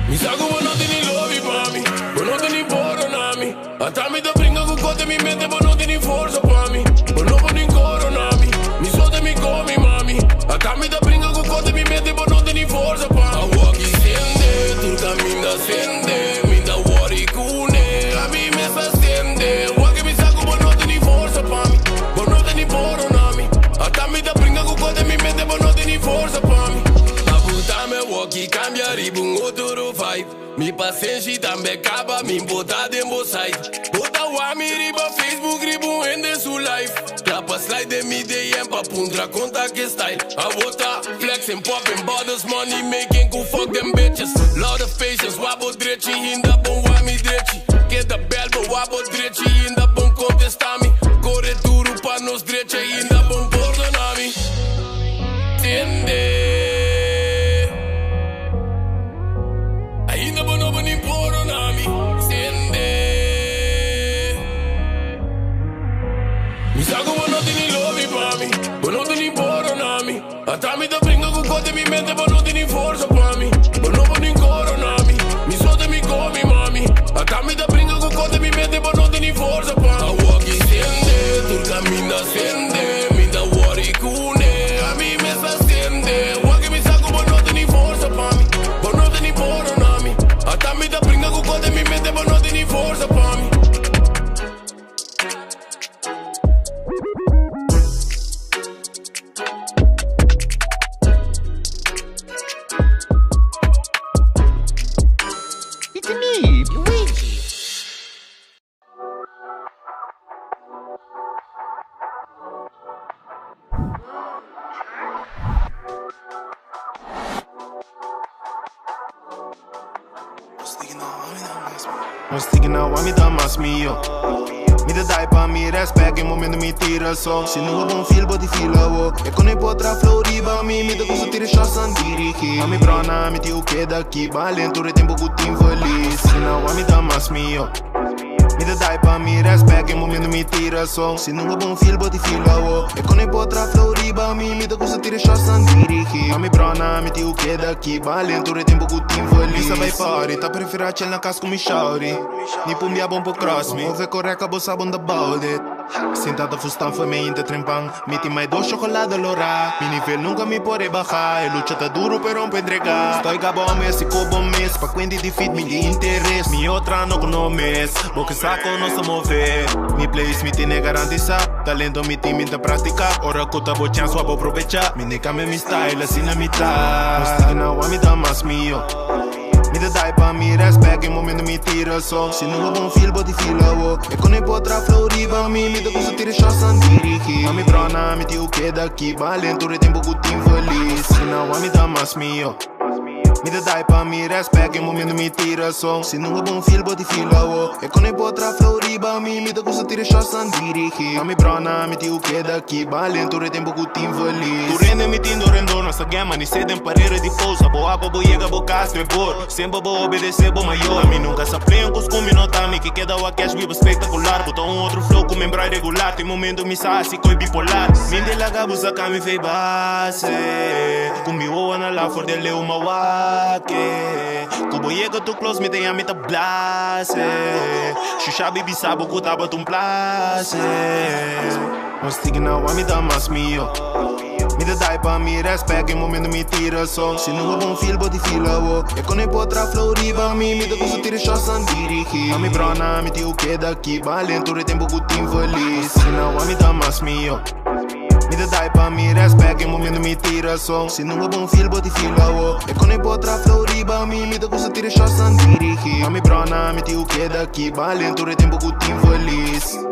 Mi sa ku bo no tin ni lobi pa mi. Bo no tin ni pordona mi. Ata mi ta bringa ku kos den mi mente, bo no tin ni forsa pa mi. Bo no por ni korona mi. Mi so den mi komi mami. Ata mi ta bringa ku kos den mi mente, bo no tin ni forsa pa mi. Awor ki sende, tur kaminda sende. Mi ta worry kuné, ami mes a sende. Awor ki mi sa ku bo no tin ni forsa pa mi. Bo no tin ni pordona mi. Ata mi ta bringa ku kos den mi mente, bo no tin ni forsa pa mi. Pa buta mi awor ki kambia riba un otro vibe. Mi pasenshi tambe kaba, mi bota den bo site. Bota wami riba Facebook, riba un hende su life. Klapa slide den mi DM pa puntra konta ke style. A bota flexing, popping bottles, money making, ku fuck them bitches. Lot of patience, wa bo drechi, hinda bon wami drechi. Keda bel bo wa bo drechi, hinda bon kontestá mi. Kore duru pa nos drecha, hinda bon pordona mi. Tende. Ainda bo no bini pordona mi. Sende. Mi sa ku bo no tin ni lobi pa mi. Bo no tin ni pordona mi. Ata mi ta bringa ku kos den mi mente, bo no tin ni forsa pa mi. Bo no por ni korona mi. Mi so den mi komi mami. Ata mi ta bringa ku kos den mi mente, bo no tin ni forsa pa mi. Awor ki sende, tur kaminda sende. Mi ta worry kuné, ami mes a sende. Awor ki mi sa ku bo no tin ni forsa pa mi. Bo no tin ni pordona mi. Ata mi ta bringa ku kos den mi mente, bo no tin ni forsa pa mi. It's me, Luigi. Nos tigi na wa mi ta mas mio. Mi ta dai pa mi respect e momento mi tira so. Si no bon feel bo di feel awo. E kone potra flow riba mi mi ta gusta tira shots an dirigi. A mi brona mi tio keda aki balen tur e tempo ku tin feliz. Si na wa mi ta mas mio. Mi ta dai pa mi respect e momento mi tira so. Si no bon feel bo di feel awo. E kone potra flow riba mi mi ta gusta tira shots an dirigi. A mi brona mi tio keda aki balen tur e tempo ku tin feliz. Mi sa bai party ta prefera chill na cas ku mi shawty. Ni pum bia bon por cross me. Move correct bo sa bon about it. Sinta ta fustan foi me inta trempan. Mi tin mai dos chocolate lora. Mi nivel nunca mi por rebaja. E lucha ta duro pero un entrega. Estoy gabo mes y cobo mes. Pa cuenti di fit mi di interes. Mi otra no cono mes. Bo que saco no se move. Mi place mi tiene garantisa. Talento mi tin mi ta practica. Ora cu ta bo chance wa bo aprovecha. Mi ne cambia mi style asina mi ta. Nos tigi na wa mi ta mas mio. Mi ta dai pa mi respect e momento mi tira so. Si no bo bon feel bo di feel awo. E con e potra flow riba mi, mi ta gusta tira shots an dirigi. A mi brona, mi ti keda aki, balento e tempo ku team feliz. Si no mi ta mas mio. Mi ta dai pa mi respect e momento mi tira so. Si no bo bon feel bo di feel awo. E con e potra flow riba mi, mi ta gusta tira shots an dirigi. A mi brona, mi ti keda aki, balento e tempo ku team feliz. Tu rende mi tindo rendo nossa gama ni seden parede di pousa. Bo aba bo llega bo castro e bor. Sempre bo obedecer bo maior. A mim nunca se aprende com os no tami. Que queda o cash vivo espetacular. Botou um outro flow com membro regular. Tem momento me sa assim coi bipolar. Minde la gabusa kami fei base. Comigo wana la for de leu mawake. Kubo llega tu close me tem a meta blase. Xuxa bibi sabo kutaba tum place. Nos tigna wa mi da mas mio. Mi ta dai pa mi respect e momento mi tira so. Si no bo bon feel bo di feel awo. E con e potra flow riba mi, mi ta gusta tira shots an dirigi. A mi brona, mi ti keda aki, balento e tempo ku team feliz. Si no mi ta mas mio. Mi ta dai pa mi respect e momento mi tira so. Si no bo bon feel bo di feel awo. E con e potra flow riba mi, mi ta gusta tira shots an dirigi. A mi brona, mi ti keda aki, balento e tempo ku team feliz.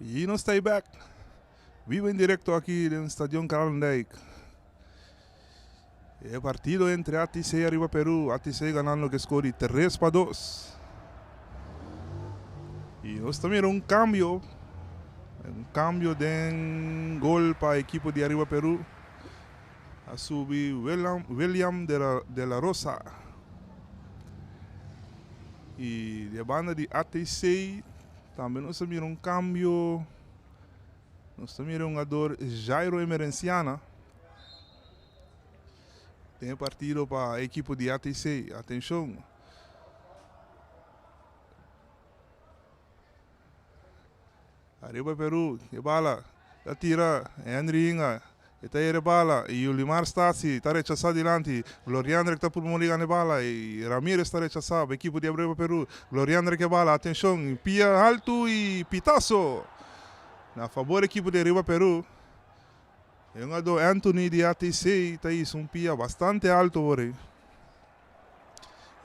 Y nos ta back. Vivo en directo aki den Stadion Kralendijk. E partido entre ATC y Ariba Peru. ATC ganando cu score di 3-2. Y nos ta mira un cambio. Un cambio den gol pa ekipo di Ariba Peru. A subi William, William de la, de la Rosa. Y di banda di ATC tambe nos ta mira un cambio. Nos ta mira un hungador Jairo Emerenciana. Den partido pa ekipo di ATC. Atencion. Ariba Peru, e bala, ta tira Henry Inga, e ta yere bala y Yulimar Stasi ta rechasa dilanti, Gloriandre ta purba muri gana e bala y Ramirez ta rechasa pa ekipo di Ariba Peru, Gloriandre ke bala, atencion, pia haltu y pitaso na fabor ekipo di Ariba Peru. E hungador Anthony di ATC ta hisa un pia bastante alto awor ey.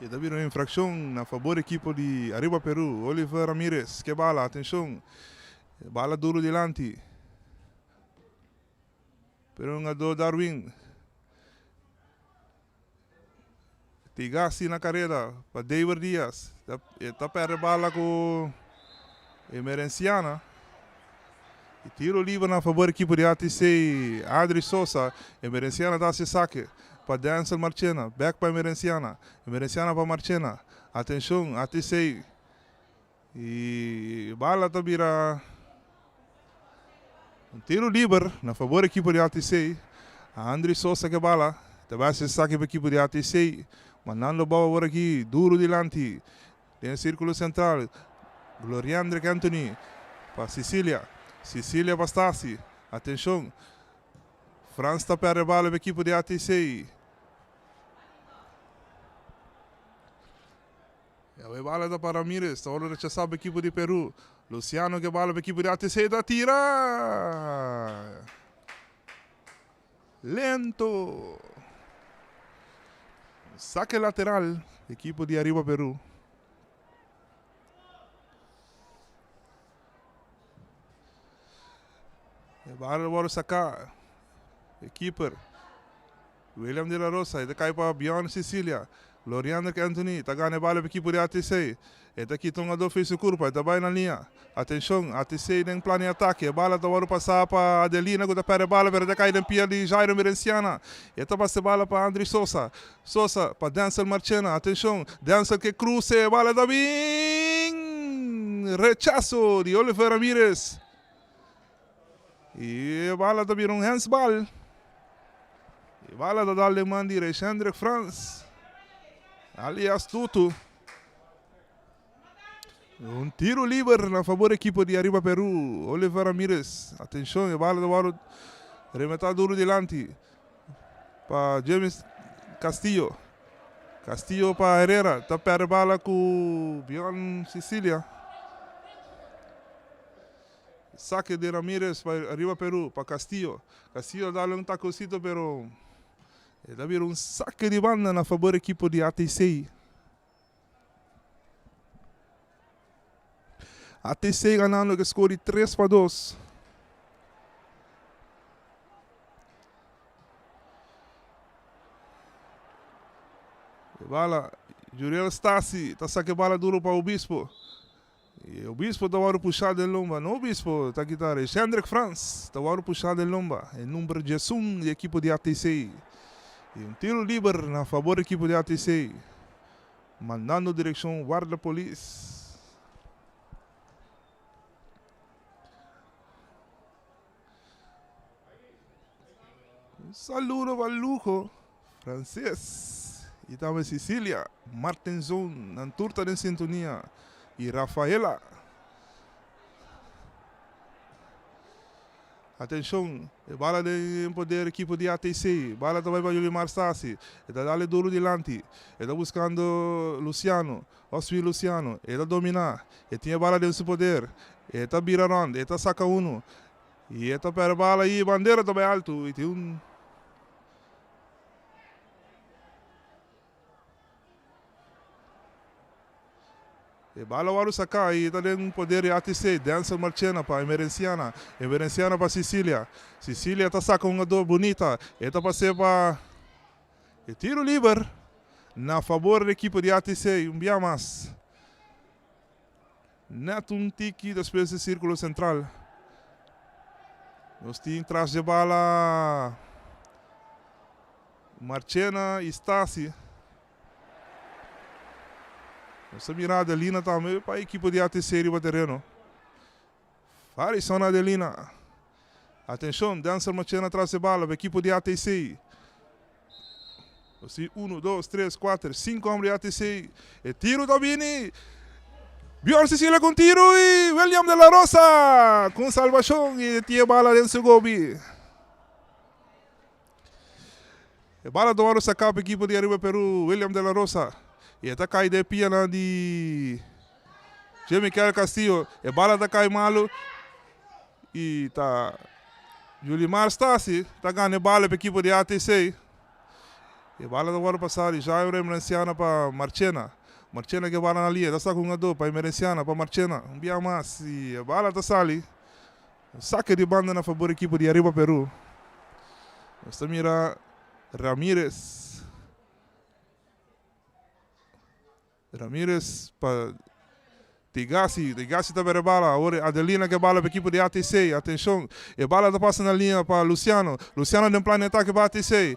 E ta bira un infraccion na fabor ekipo di Ariba Peru. Oliver Ramirez ke bala, atencion. Bala duro dilanti. Pero hungador Darwin Tigasi na careda pa David Diaz. E ta perde bala cu Emerenciana. Y tiro liber na fabor ekipo di ATC. Adri Sosa. Emerenciana ta haci saque pa Denzel Marchena. Back pa Emerenciana. Emerenciana pa Marchena. Atencion ATC. Y bala ta bira un tiro liber na fabor ekipo di ATC. Andri Sosa ke bala. Ta bai haci saque pa ekipo di ATC. Mandando bou awor aki duro dilanti. Den sirkulo sentral, Gloriandrick Anthony pa Cicilia. Cicilia pa Stasi. Atenshon, Frans ta pèrdè bala pa ekipo di ATC. E awor e bala ta pa Ramirez, ta wòrdu rechasá pa ekipo di Peru. Luciano ke bala pa ekipo di ATC ta tira! Lento! Saque lateral, equipo di Ariba Peru. E bala wòrdu saká. E keeper William de la Rosa e ta kai pa Bjorn Cecilia. Loriandrick Anthony ta gana e bala pa ekipo di ATC. E ta kita un adó fe'i su kurpa, e ta bai na liña. Atenshon, ATC den plan di atake. E bala ta wòrdu pasá pa Adelina ku ta pèrdè e bala pero e ta kai den pia di Jairo Merenciana. E ta pasa e bala pa Andry Sosa. Sosa pa Denzel Marchena. Atenshon, Denzel ke kruse e bala ta bin! Rechaso di Oliver Ramirez. I e bala ta bira un handsbal. E bala ta dal den man di Reishendrik Frans, alias Tutu. Un tiro liber na fabor ekipo di Ariba Peru. Oliver Ramirez, atenshon, e bala ta wòrdu remetá duru dilanti pa James Castillo. Castillo pa Herrera, ta pèrdè bala ku Bjorn Sicilia. Saque di Ramirez pa Ariba Peru pa Castillo. Castillo a dale un tacosito pero e ta bira un saque di banda na fabor ekipo di ATC. ATC ganando ku score di 3-2. E bala, Juriel Stasi ta saca e bala duro pa Obispo. E obispo ta wòrdu pushá den lomba. No obispo ta kita Reshendrick Frans ta wòrdu pushá den lomba. E number diesun di ekipo di ATC. I un tiro liber na fabor di ekipo di ATC. Mandando direkshon Warda Polis. Un saludo pa Lujo Frances y tambe Cecilia Martenzon, nan tur ta den sintonia y Rafaela. Atencion, e bala den poder ekipo di ATC, bala ta bay pa Yulimar Stasi, e ta dale duro dilanti, e ta buscando Luciano, Oswi Luciano, e ta domina, e tin e bala den su poder, e ta bira rond, e ta saca uno, y e ta perde bala y bandera ta bay alto y tin un. E bala wòrdu saká i ta den poder di ATC. Denzel Marchena pa Emerenciana. Emerenciana pa Cicilia. Cicilia ta saka un hungadó bunita. E ta pas'é pa e tiru liber na fabor di ekipo di ATC. Un bia mas. Nèt un tiki despues di sírkulo sentral. Nos tin tras dje bala Marchena i Stasi. Nos ta mira Adelina tambe pa ekipo di ATC riba tereno. Farison Adelina. Atenshon, Denzel Marchena tras e bala pa ekipo di ATC. Nos tin uno, dos, tres, kuater, sinku homber di ATC. E tiru ta bini. Bjorn Cecilia ku un tiru i William de la Rosa ku un salbashon i tin e bala den su gobi. E bala ta wòrdu saká pa ekipo di Ariba Peru, William de la Rosa. I e ta kai den e pianan di Jemikel Castillo. E bala ta kai malu i ta Julimar Stasi ta gana e bala pa ekipo di ATC. E bala ta wòrdu pasá di Jairo Emerenciana pa Marchena. Marchena ke bala na liña, ta saka un hungadó pa Emerenciana pa Marchena. Un bia mas i e bala ta sali. Un sake di banda na fabor ekipo di Ariba Peru. Nos ta mira Ramirez. Ramirez pa Tigasi. Tigasi ta bere bala. Awor Adelina ke bala pa ekipo di ATC. Atenshon. E bala ta pasa na liña pa Luciano. Luciano den plan di atake pa ATC.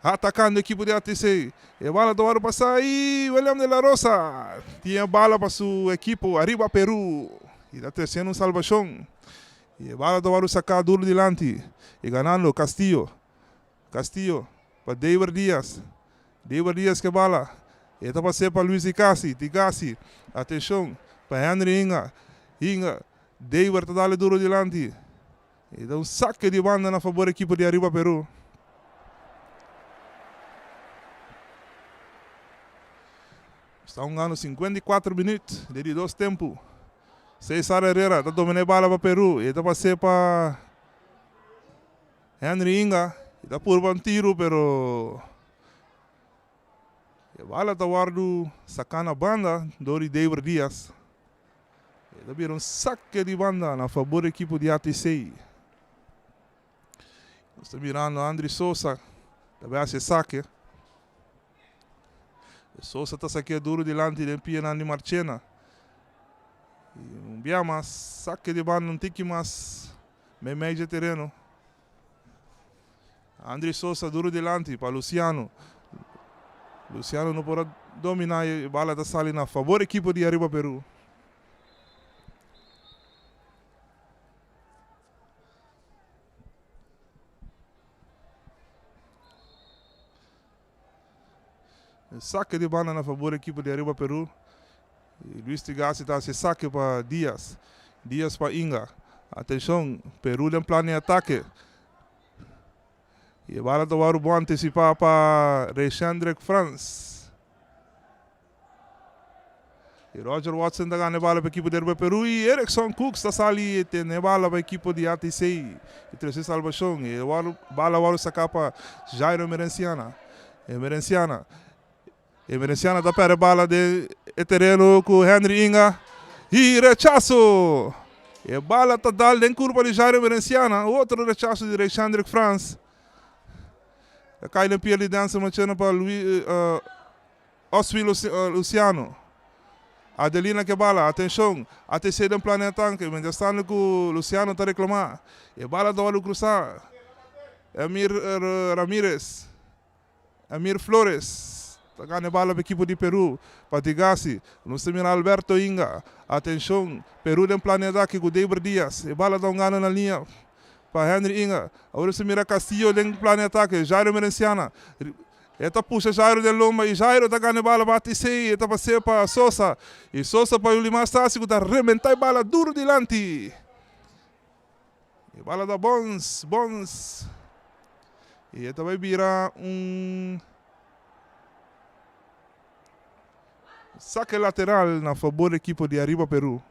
Atakando ekipo di ATC. E bala ta wòrdu pasá i William de la Rosa tin e bala pa su ekipo Ariba Peru i ta tresiendo un salbashon. I e bala ta wòrdu saká duru dilanti i ganando Castillo. Castillo pa Deiber Diaz. Deiber Diaz ke bala. E ta pas'é pa Luis Ticasi. Ticasi, atenshon, pa Henry Inga. Inga, Deiber ta dale duru dilanti. E ta un sake di banda na fabor ekipo di Ariba Peru. Sta hungando 54 minuut den di dos tempu. Cesar Herrera ta domina e bala pa Peru. E ta pas'é pa Henry Inga. E ta purba un tiru pero e bala ta wòrdu saká na banda dor di Deiber Diaz. E ta bira un sake di banda na fabor di ekipo di ATC. Nos ta mirando Andry Sosa ta bai hasi e sake. Sosa ta sakea duro dilanti den pianan di Marchena. I un bia mas sake di banda un tiki mas meimei dje tereno. Andry Sosa duro dilanti pa Luciano. Luciano no por a domina e bala ta sali na fabor ekipo di Ariba Peru. Sake di banda na fabor ekipo di Ariba Peru. Luis Tigasi ta hasi sake pa Diaz. Diaz pa Inga. Atenshon, Peru den plan di atake. E bala ta wòrdu bon antisipá pa Reyshendrick Frans. I Roger Watson ta gana e bala pa ekipo di Ariba Peru i Erickson Cooks ta sali i tene e bala pa ekipo di ATC i trese salbashon. E bala wòrdu saká pa Jairo Emerenciana. Emerenciana. Emerenciana ta pèrdè bala den e tereno ku Henry Inga i rechaso! E bala ta dal den kurpa di Jairo Emerenciana. Otro rechaso di Reyshendrick Frans. Ta kai den pia di Denzel Macheno pa Luis Oswi Luciano. Adelina ke bala, atenshon, ATC den plan di atanke, mientrastando ku Luciano ta reklamá. E bala ta wòrdu krusá. Emir Ramirez. Amir Flores ta gana e bala pa ekipo di Peru. Pa Tigasi, nos ta mira Alberto Inga. Atenshon, Peru den plan di atake ku Deiber Diaz. E bala ta un gana na liña pa Henry Inga. Awor nos ta mira Castillo den plan di atake. Jairo Merenciana. E ta pusha Jairo den lomba i Jairo ta gana e bala pa ATC. E ta pas'é pa Sosa. I Sosa pa Yulimar Stasi ku ta rebentá e bala duru dilanti. E bala ta bons, bons. I e ta bai bira un sake lateral na fabor di ekipo di Ariba Peru.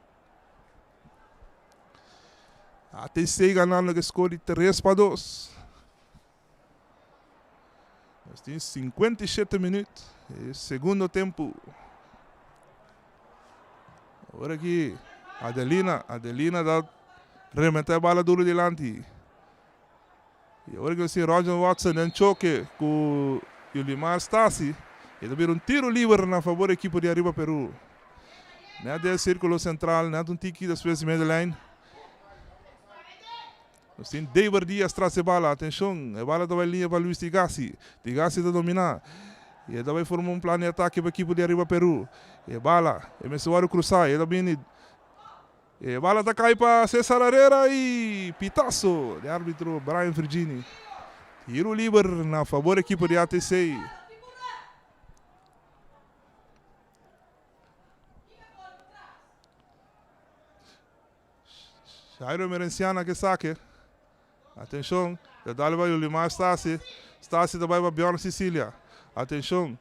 ATC ganando ku e skor di 3-2. Nos tin 57 minuut, e segundo tempu. Ora aki Adelina, Adelina ta rementa e bala duro dilanti. Y ora ki si Roger Watson den choke ku Yulimar Stasi, e ta bira un tiro liber na fabor ekipo di Ariba Peru. Net den sirkulo sentral, net un tiki despues di medelijn. Nos tin Deber Diaz tras e bala, atenshon, e bala ta bai liña pa Luis Tigasi. Tigasi ta dominá y e ta bai forma un plan di atake pa ekipo di Ariba Peru. E bala, e mester wòrdu krusá, e ta bini. E bala ta kai pa Cesar Herrera y pitazo di arbitro Brian Virgini. Tiro liber na fabor ekipo di ATC. Jairo Emerenciana ke sake. Atenshon, ta dal pa Yulimar Stasi. Stasi ta bai pa Bjorn Cicilia. Atenshon.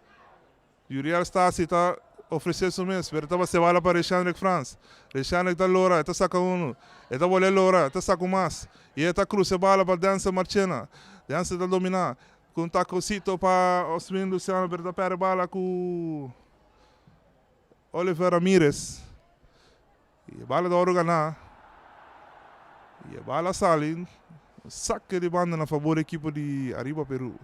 Yuriel Stasi ta ofresé su mes, pero ta base bala pa Reshanrik Frans. Reshanrik ta lora, e ta saka unu. E ta bolé lora, e ta saka un mas. I e ta krusa e bala pa Denzel Marchena. Denzel ta dominá ku un takosito pa Oswin Luciano, pero ta pèrdè bala ku Oliver Ramirez. I e bala ta wòrdu ganá. I e bala sali, un sake di banda na fabor di ekipo di Ariba Peru.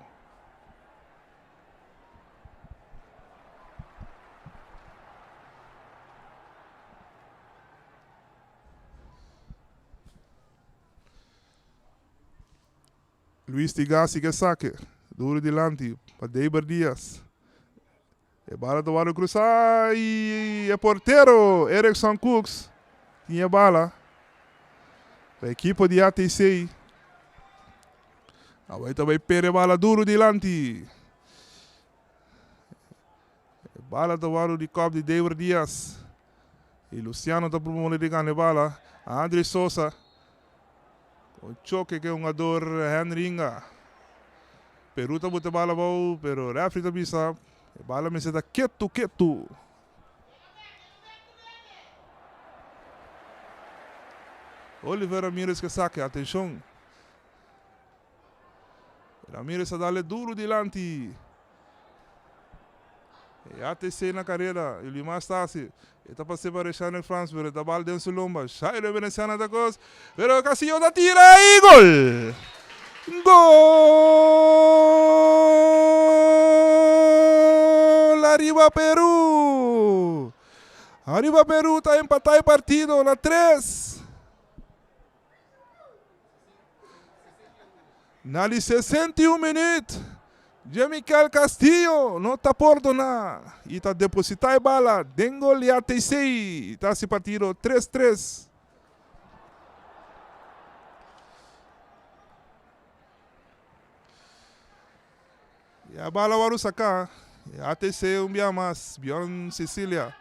Luis Tigasi ke sake, duru dilanti pa Deiber Diaz. E bala ta wòrdu krusá i e portero Erickson Cooks tin e bala pa ekipo di ATC. Awor ta bai perde e bala duru dilanti. E bala ta wòrdu di kòp di Dever Diaz i Luciano ta promove di gana e bala. Andrey Sosa. Un choke ku e hungador Henry Inga. Peru ta bota e bala abou, pero refri ta bisa e bala mester ta ketu ketu. Oliver Ramirez ke sake, atenshon. Ramirez a dale duru dilanti. E ATC na careda. Yulimar Stasi. E ta pase pa Reshanek Frans, pero e ta bal den su lomba. Shairo Veneciano ta cos, pero Casillo ta tira y gol! Gol! Ariba Peru! Ariba Peru ta empata e partido na tres. Na di 61 minuut, Jemichael Castillo no ta pordoná i ta depositá e bala den gol di ATC i ta hasi partido tres tres. E a bala wòrdu saká e ATC un bia mas, Bjorn Cecilia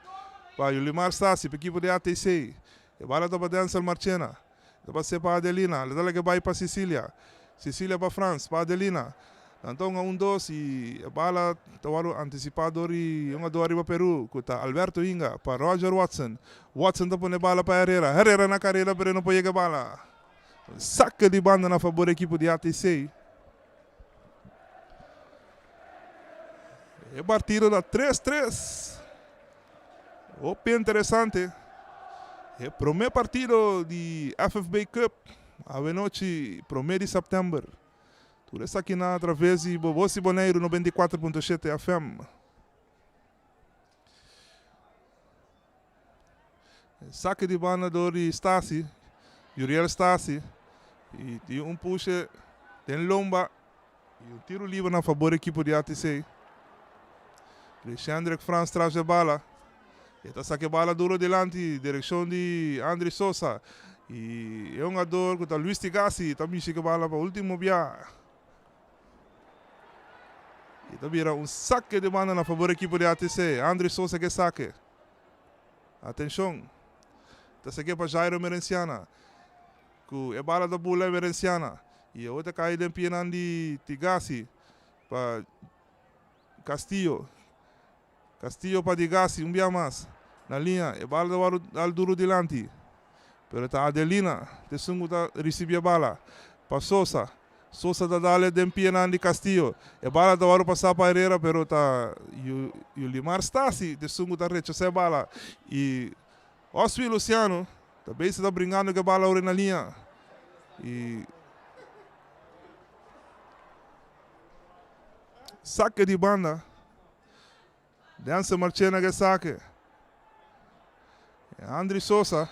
pa Yulimar Stasi pa ekipo di ATC. E bala ta pa Denzel Marchena. Ta pas'é pa Adelina. Le ta laga e bai pa Cecilia. Cecilia pa Frans, pa Adelina. Nan ta hunga un dos i e bala ta wòrdu antisipá dor di un hungadó ariba Peru ku ta Alberto Inga pa Roger Watson. Watson ta pone e bala pa Herrera. Herrera na karera pero e no por yega e bala. Un sake di banda na fabor di ekipo di ATC. E partido ta tres tres. Hopi interesante. E prome partido di FFB Cup awenochi prome di september. Tur esakinan atraves di Bobosi Boneiru 94.7 FM. Sake di banda dor di Stasi, Yuriel Stasi, y tin un pushe den lomba y un tiro liber na fabor ekipo di ATC. Reshendrick Frans tras e bala. E ta saka e bala duro dilanti direkshon di Andry Sosa. Y e hungador ku ta Luis Tigasi ta mishi ku e bala pa ultimo bia. Y ta bira un sake di banda na fabor ekipo di ATC. Andry Sosa ke sake. Atenshon! Ta sake pa Jairo Emerenciana. Ku e bala ta bula Emerenciana. Y awor ta kai den pianan di Tigasi pa Castillo. Castillo pa Digasi un bia mas. Na liña e bala ta wòrdu dal duru dilanti. Pero ta Adelina ta esun ku ta risibí e bala. Pa Sosa. Sosa ta dal den pianan di Castillo. E bala ta wòrdu pasá pa Herrera pero ta Yulimar Stasi ta esun ku ta rechasá e bala. I. Oswi Luciano ta bezig ta bringando ku e bala ora na liña. I sake di banda. Denzel Marchena ke sake. Andri Sosa.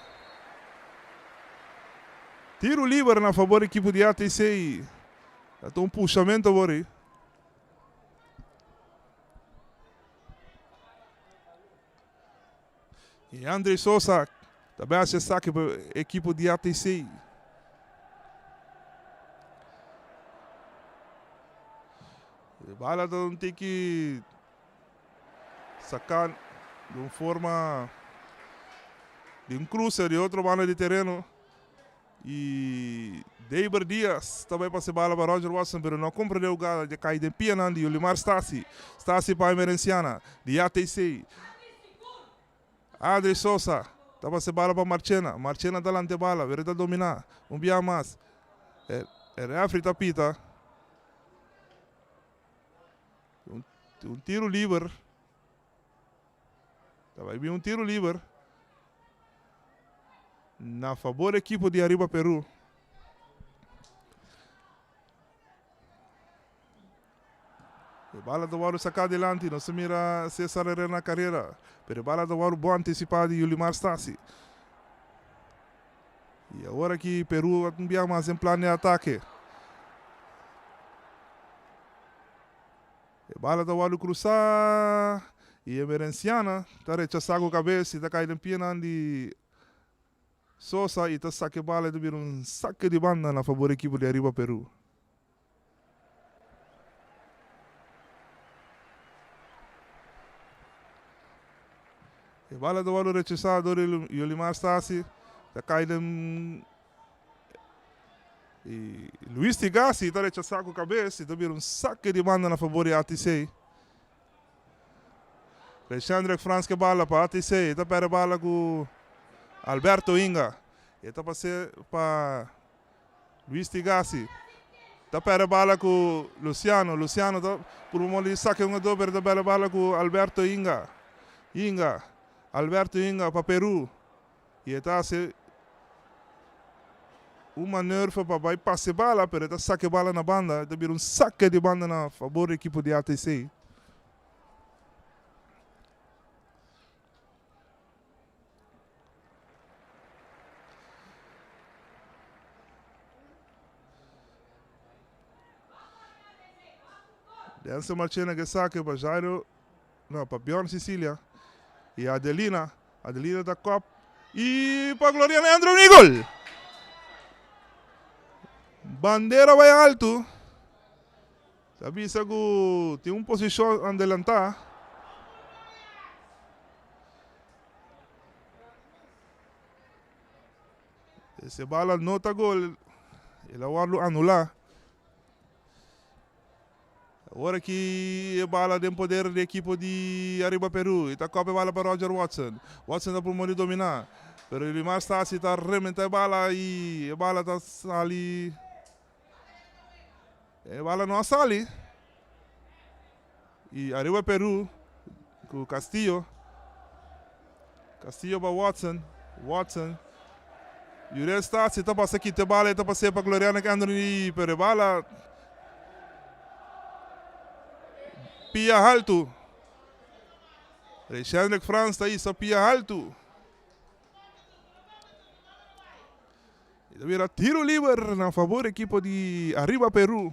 Tiro liber na fabor ekipo di ATC. Ta un pushamento awor. Y André Sosa tambe haci e saque pa equipo di ATC. E bala ta un tiki saca di un forma di un cruce di otro banda di tereno. Y Deiber Diaz ta bay pasa e bala pa Roger Watson pero no a comprende hugada dje cay den pianan di Yolimar Stasi. Stasi pa Emerenciana di ATC. Adri Sosa ta pasa e bala pa Marchena. Marchena ta lanta e bala pero e ta domina un bia mas. E refri ta pita. Un tiro liber. Ta bai bin un tiro liber na fabor ekipo di Ariba Peru. E bala ta wòrdu saká dilanti, nos ta mira Cesar Herrera na karera, pero e bala ta wòrdu bon antisipá di Yulimar Stasi. I awor aki Peru a bia mas den plan di atake. E bala ta wòrdu krusá i Emerenciana ta rechasá ku kabes i ta kai den pianan di Sosa i ta saka e bala i ta bira un sake di banda na fabor ekipo di Ariba Peru. E bala ta wòrdu rechasá dor di Yolimar Stasi ta kai den Y Luis Tigasi ta rechasa cu cabes y ta bira un saque di banda na fabor di ATC. Reshendrick Frans ke bala pa ATC. E ta perde bala cu Alberto Inga. E ta pase pa Luis Tigasi. Ta perde bala cu Luciano. Luciano ta purba moli saque un adobe pero ta perde bala cu Alberto Inga. Inga. Alberto Inga pa Peru. Y e ta haci un maneurve pa bay pasa e bala, pero e ta saca e bala na banda, e ta bira un saque di banda na fabor di ekipo di ATC. Denzel Marchena ke saque pa Jairo. No, pa Bjorn Cecilia y Adelina. Adelina ta kop y pa Gloriana Andrew y gol! Bandera bai alto. Ta bisa ku tin un posishon adelantá. Ese bala no ta gol. El a wòrdu anulá. Awor aki e bala den poder di ekipo di Ariba Peru. E ta kòp e bala pa Roger Watson. Watson ta purmó di dominá. Pero Yulimar Stasi ta rementa e bala i e bala ta sali. E bala no a sali. I Ariba Peru ku Castillo. Castillo pa Watson. Watson. Yurel Stasi ta pasa kita e bala e ta pas'é pa Gloriana Anthony pero e bala pia haltu. Reychendrick Frans ta hisa pia haltu. E ta bira tiro liber na fabor ekipo di Arriba Peru.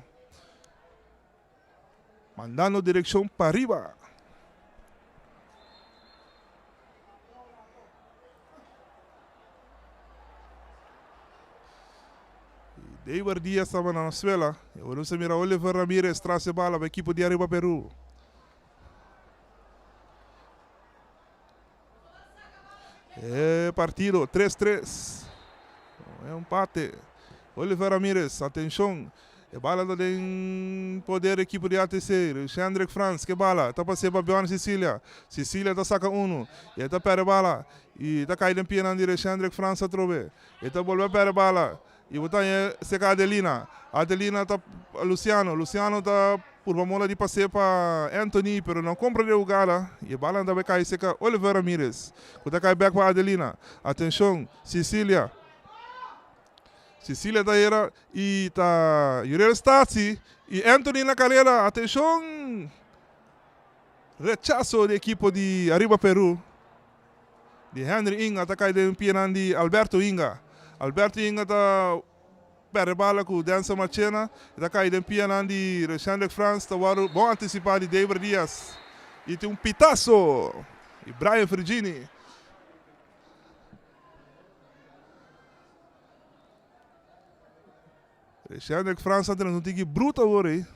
Mandando direccion pariba. Deiber Diaz estaba na suela. Y ahora se mira Oliver Ramirez tras e bala pa equipo di Arriba Peru. E partido 3-3. Empate. Oliver Ramirez, atencion. E bala ta den poder equipo di ATC. Shendrick Frans ke bala. Ta pas'é pa Bjorn Cecilia. Cecilia ta saca uno. E ta perde bala. Y ta cay den pianan di Shendrick Frans atrobe. E ta bolbe perde bala. Y bo ta haña seca Adelina. Adelina ta Luciano. Luciano ta. Purba mola di pase pa Anthony pero no compra de hugada y e bala ta bay cay cerca Oliver Ramirez cu ta cay bek pa Adelina. Atencion Cecilia. Cecilia ta hera y ta Yuriel Statie y Anthony na carera. Atencion! Rechazo di ekipo di Ariba Peru di Henry Inga ta cay den pianan di Alberto Inga. Alberto Inga ta Perde bala ku Denzel Marchena e ta kai den pianan di Reshendrick Frans ta wòrdu bon antisipá di Deiber Diaz i tin un pitaso di Brian Virgini. Reshendrick Frans a tene un tiki bruto awor ei.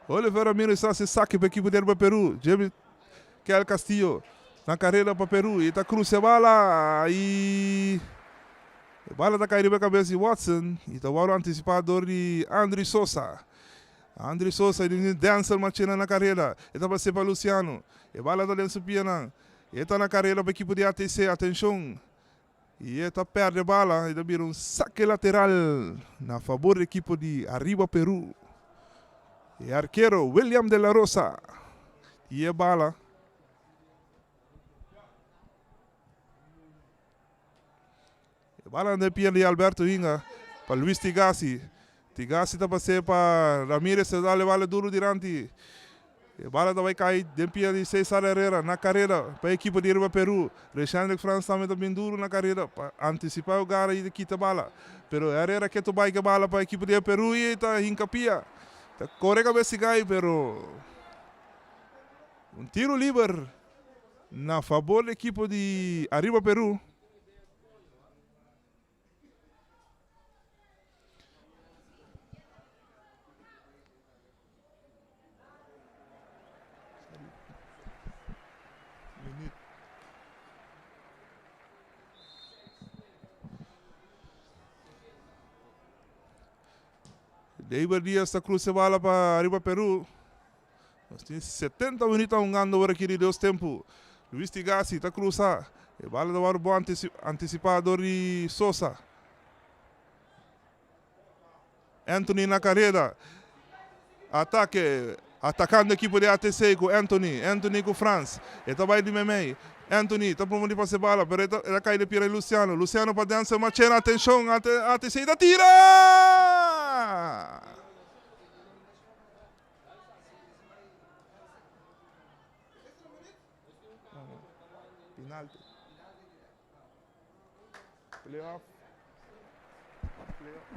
Oliver Ramirez ta hasi saki pa ekipo di Herba Peru. Jimmy Kel Castillo na carrera pa Peru y ta cruza e bala y e bala ta cay riba e cabeza di Watson y ta worde anticipa door di Andry Sosa. Andry Sosa y di Denzel Marchena na carrera e ta pase pa Luciano e bala ta den su pianan e ta na carrera pa ekipo di ATC atencion y e ta perde bala y ta bira un saque lateral na favor di ekipo di Arriba Peru. E arkero William de la Rosa y e bala. E bala na pia di Alberto Inga pa Luis Tigasi. Tigasi ta pase pa Ramirez ta dale bala duro dilanti. E bala ta bai kai den pia di Cesar Herrera na karera pa e ekipo di riba Peru. Reshendrick Frans tambe ta bin duro na karera pa antisipa e hogada i ta kita bala. Pero Herrera ke ta bai ke bala pa ekipo di Peru i ta hinka pia. Ta kore kabes si kai pero un tiro liber na fabor di ekipo di Ariba Peru. Deiber Diaz ta cruza e bala pa ariba Peru. Nos tin 70 minuut hungando awor aki di dos tempo. Luis Tigasi ta cruza. E bala ta wòrdu bon anticipa dor di Sosa. Anthony na careda. Atake. Atacando ekipo di ATC cu Anthony. Anthony cu Frans. E ta bay di memey. Anthony ta promo di pasa e bala pero e ta cay den pia di Luciano. Luciano pa Denzel Marchena. Atencion ATC ta tira! Penalti. Playoff. Playoff.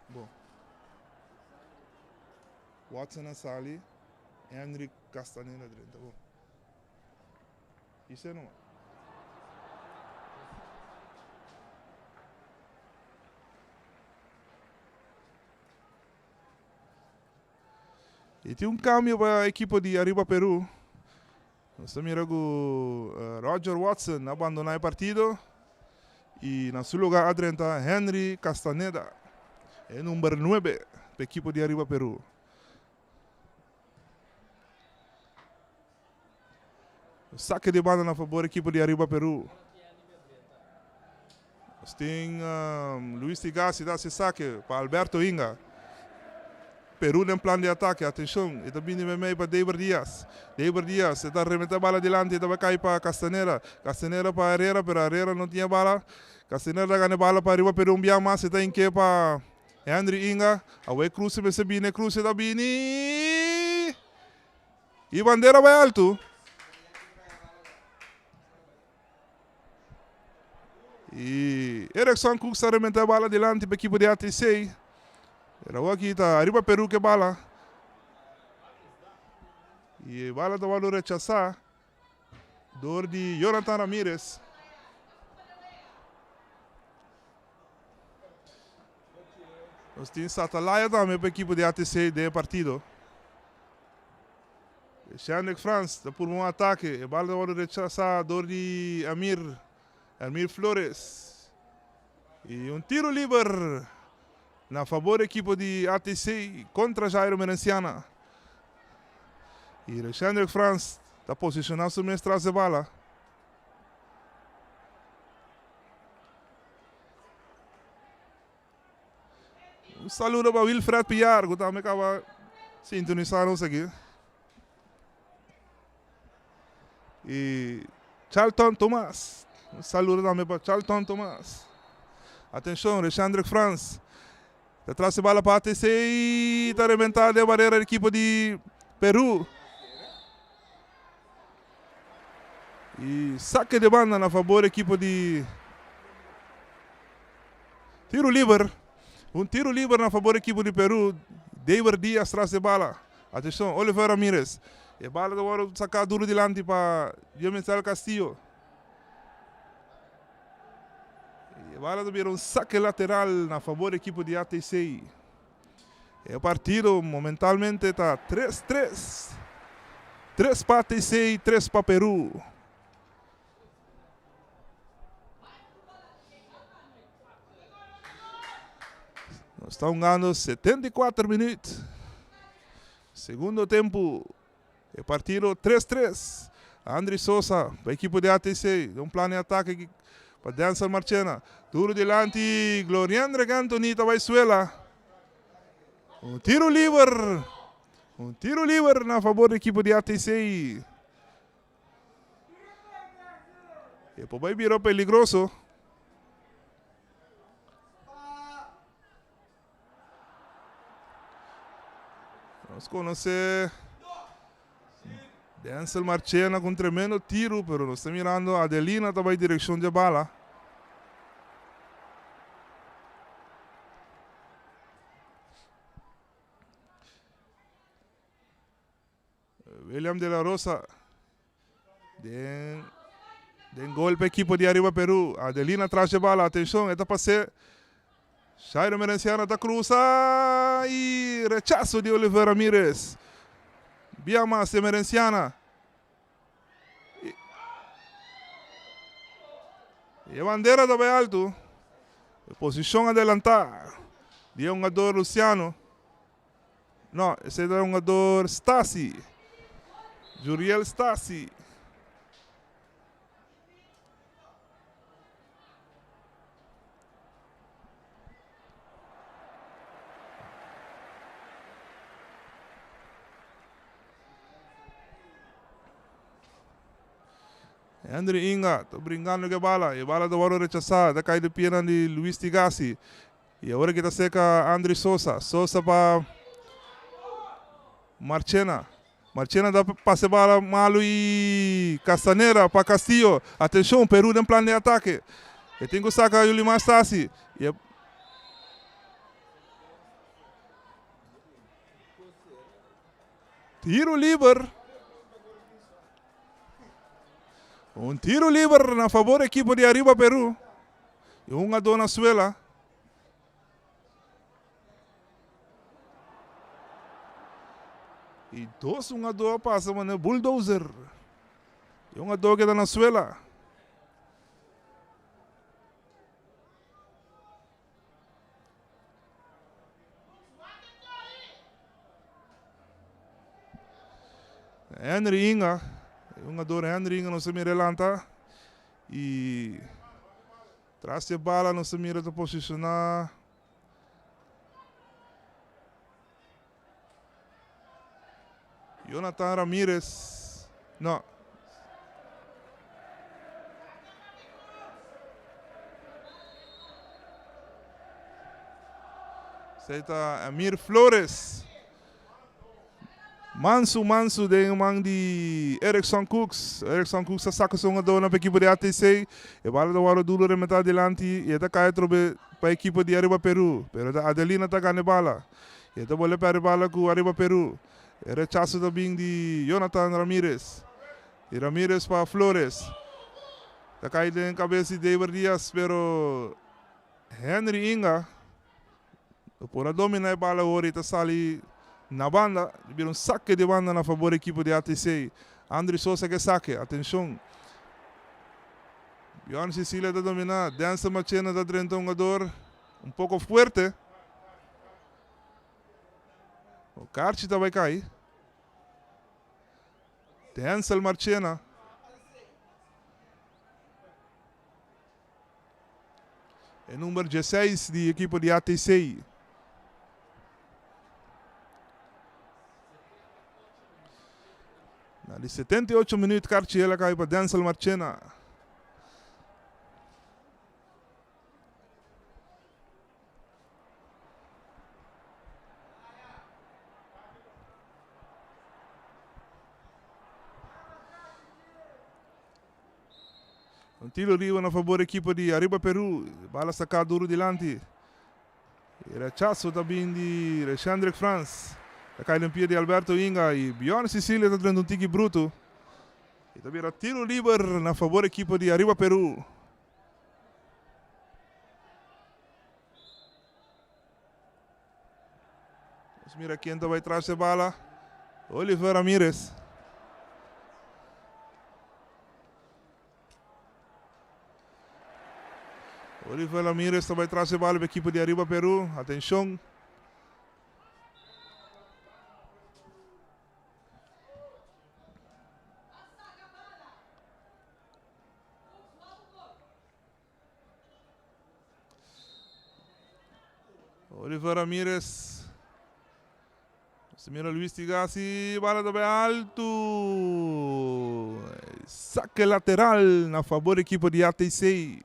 Bon. Watson a sali, Henry Castaneda drenta. Bon. Isé numa. Y tin un cambio pa equipo di Arriba Peru. Nos ta mira cu Roger Watson a bandona e partido y na su lugar a drenta Henry Castaneda, e number nuebe pa equipo di Arriba Peru. Saque di banda na fabor equipo di Arriba Peru. Nos tin Luis Tigasi ta haci saque pa Alberto Inga. Peru den plan di atake. Atencion, e ta bini meimei pa Deiber Diaz. Deiber Diaz e ta remete bala dilanti, e ta bai cay pa Castaneda. Castaneda pa Herrera, pero Herrera no tin e bala. Castaneda ta gana e bala pa Arriba Peru un bia mas, e ta hinke pa Henry Inga. Awor e cruce mester bini, e cruce ta bini. Y bandera bai alto. Y Erickson Cooks ta rementa e bala dilanti pa ekipo di ATC. Pero awor aki ta ariba Peru ke bala. Y e bala ta wòrdu rechasá dor di Jonathan Ramirez. Nos tin Satalaya tambe pa ekipo di ATC den e partido. Shendrick Frans ta purba un atake. E bala ta wòrdu rechasá dor di Amir, Amir Flores. I un tiro liber. Na fabor ekipo di ATC kontra Jairo Merenciana. I Reshendrick Frans ta posishoná su mes tras e bala. Un saludo pa Wilfred Piar ku tambe kaba sintonisá nos aki. I Charlton Thomas. Un saludo tambe pa Charlton Thomas. Atenshon, Reshandrick Frans. Ta tras e bala pa ATC i ta rebentá den barera di ekipo di Peru. I sake di banda na fabor ekipo di Tiro liber. Un tiro liber na fabor ekipo di Peru. Deber Diaz tras e bala. Atenshon, Oliver Ramirez. E bala ta wòrdu saká duru dilanti pa Diominsel Castillo. E bala ta bira un sake lateral na fabor ekipo di ATC. E partido momentalmente ta 3-3. 3 pa ATC, 3 pa Peru. Nos ta hungando 74 minuut. Segundo tempo. E partido 3-3. Andri Sosa pa ekipo di ATC. Un plan di atake pa Denzel Marchena. Duro dilanti Gloriandre Anthony ta bai suela. Un tiro liber. Un tiro liber na favor di ekipo di ATC. E por bai bira peligroso. Nos conoce Denzel Marchena con tremendo tiro, pero nos ta mirando Adelina ta bai direccion dje bala. William de la Rosa den den gol pa ekipo di Arriba Peru. Adelina tras dje bala. Atenshon, e ta pas'é. Jairo Merenciano ta krusa i rechaso di Oliver Ramirez. Bia mas di Merenciana. I e bandera ta bai altu. Posishon adelantá di e hungador Luciano. No, esei ta hungador Stasi. Juriel Stasi. Henry Inga ta bringando ku e bala. E bala ta wòrdu rechasá. Ta kai den pianan di Luis Tigasi. Y awor aki ta seca Andry Sosa. Sosa pa Marchena. Marchena ta pasa e bala malo y Castanera pa Castillo. Atencion, Peru den plan di atake. E tin cu saca Yulimar Stasi. Y e Tiro liber. Un tiro liber na favor equipo di Arriba Peru. Y un a dona suela. Y dos hungador a pasa manera bulldozer. Y un hungador keda na suela. Henry Inga, e hungador Henry Inga nos a mira e lanta y Tras di e bala nos ta mira ta posiciona Jonathan Ramirez. No. Esey ta Amir Flores. Mansu mansu den man di Erickson Cooks. Erickson Cooks ta saka su hungadornan pa ekipo di ATC. E bala ta wòrdu duru remetá dilanti i e ta kai atrobe pa ekipo di Ariba Peru. Pero ta Adelina ta gana e bala. I e ta bolbe pèrdè bala ku Ariba Peru. E rechaso ta bin di Jonathan Ramirez. I Ramirez pa Flores. Ta kai den kabes di David Diaz pero Henry Inga. Lo por a domina e bala awor y ta sali na banda. Ta bira un sake di banda na fabor ekipo di ATC. Andry Sosa ke sake. Atencion. Bjorn Cecilia ta domina. Denzel Machena ta drenta un hungador un poco fuerte. O karchi ta bai kai. Denzel Marchena. E number 16 di ekipo di ATC. Na di 78 minuut karchi el a kai pa Denzel Marchena. Un tiro riba na fabor ekipo di Arriba Peru. Bala saká duru dilanti. E rechaso ta bin di Reshendrick Frans. Ta kai den pia di Alberto Inga i Bjorn Cecilia ta drenta un tiki brutu. I ta bira tiro liber na fabor ekipo di Arriba Peru. Nos mira ken ta bai tras e bala. Oliver Ramirez. Oliver Ramirez ta bai tras e bala pa ekipo di Arriba Peru. Atenshon. Oliver Ramirez. Se mira Luis Tigasi, bala ta bai alto. Saque lateral na favor equipo di ATC.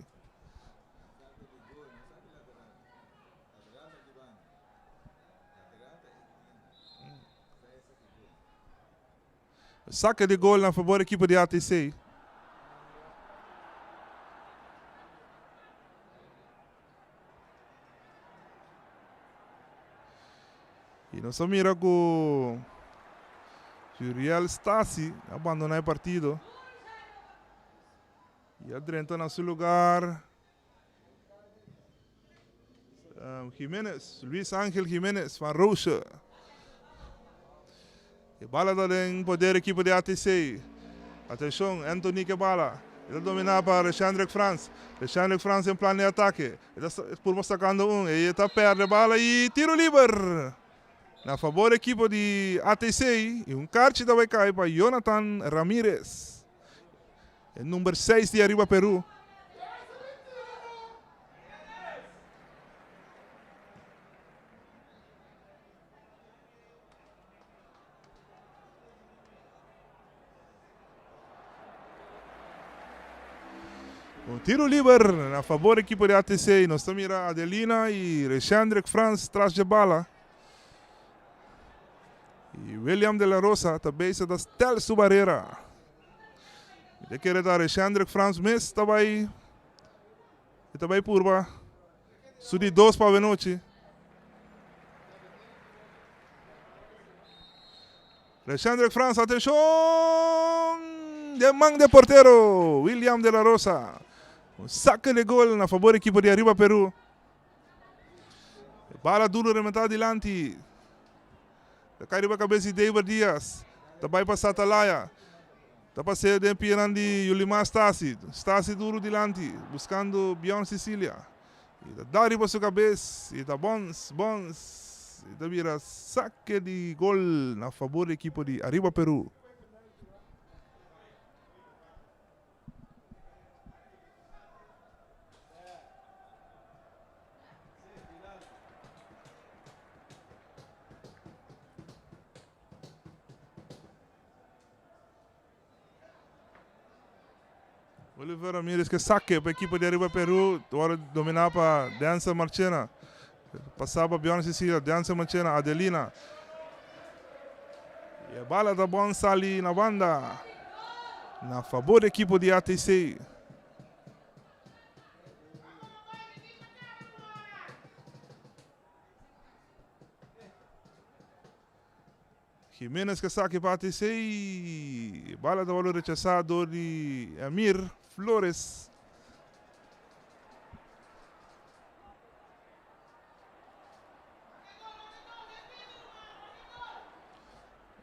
Saque di gol na favor equipo di ATC. Y nos a mira cu Juriel Stasi a bandona e partido. Y a drenta na su lugar Jimenez, Luis Angel Jimenez van Roosje. E bala ta den poder ekipo di ATC. Atenshon, Anthony ke bala. E ta dominá pa Reshendrick Frans. Reshendrick Frans den plan di atake. E ta purba sakando un. E ta pèrdè bala i tiro liber na fabor ekipo di ATC. I un karchi ta bai kai pa Jonathan Ramirez. E number seis di Ariba Peru. Un tiro liber na favor equipo de ATC. Nos ta mira Adelina y Reshendrick Frans tras de bala. Y William de la Rosa ta bezig ta stel su barrera. Mi ta kere ta Reshendrick Frans mes ta bai e ta bai purba su di dos pa awenochi. Reshendrick Frans, atenshon! Den man de portero William de la Rosa. Un saque de gol na fabor ekipo di Arriba Peru. Bala duro remata dilanti. Ta kai riba kabes di Deiber Diaz. Ta bai pa Satalaya. Ta pasea den pianan di Yulimar Stasi. Stasi duru dilanti, buskando Bjorn Cicilia. I ta da riba su kabes i ta bons, bons. I ta bira sake di gol na fabor di ekipo di Arriba Peru. Oliver Ramirez ke sake pa ekipo di Arriba Peru. Ora domina pa Denzel Marchena. Pasa pa Bjorn Cecilia, Denzel Marchena, Adelina. E bala ta bon sali na banda. Na fabor di ekipo di ATC. Jimenez ke saki pa ATC. E bala ta wòrdu rechasá dor di Amir Flores.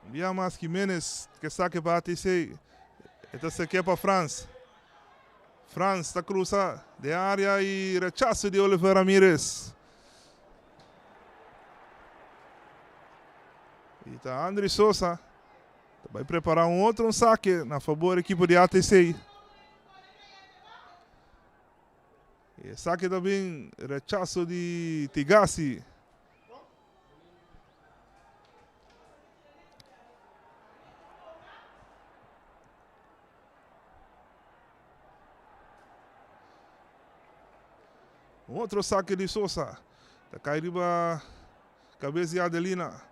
Un bia mas Jimenez ke saki pa ATC. E ta seke pa Frans. Frans ta krusa den área i rechaso di Oliver Ramirez. Y ta Andri Sosa ta bay prepara un otro un saque na fabor equipo di ATC. E saque ta bin rechazo di Tigasi. Un otro saque di Sosa. Ta cai riba cabeza di Adelina.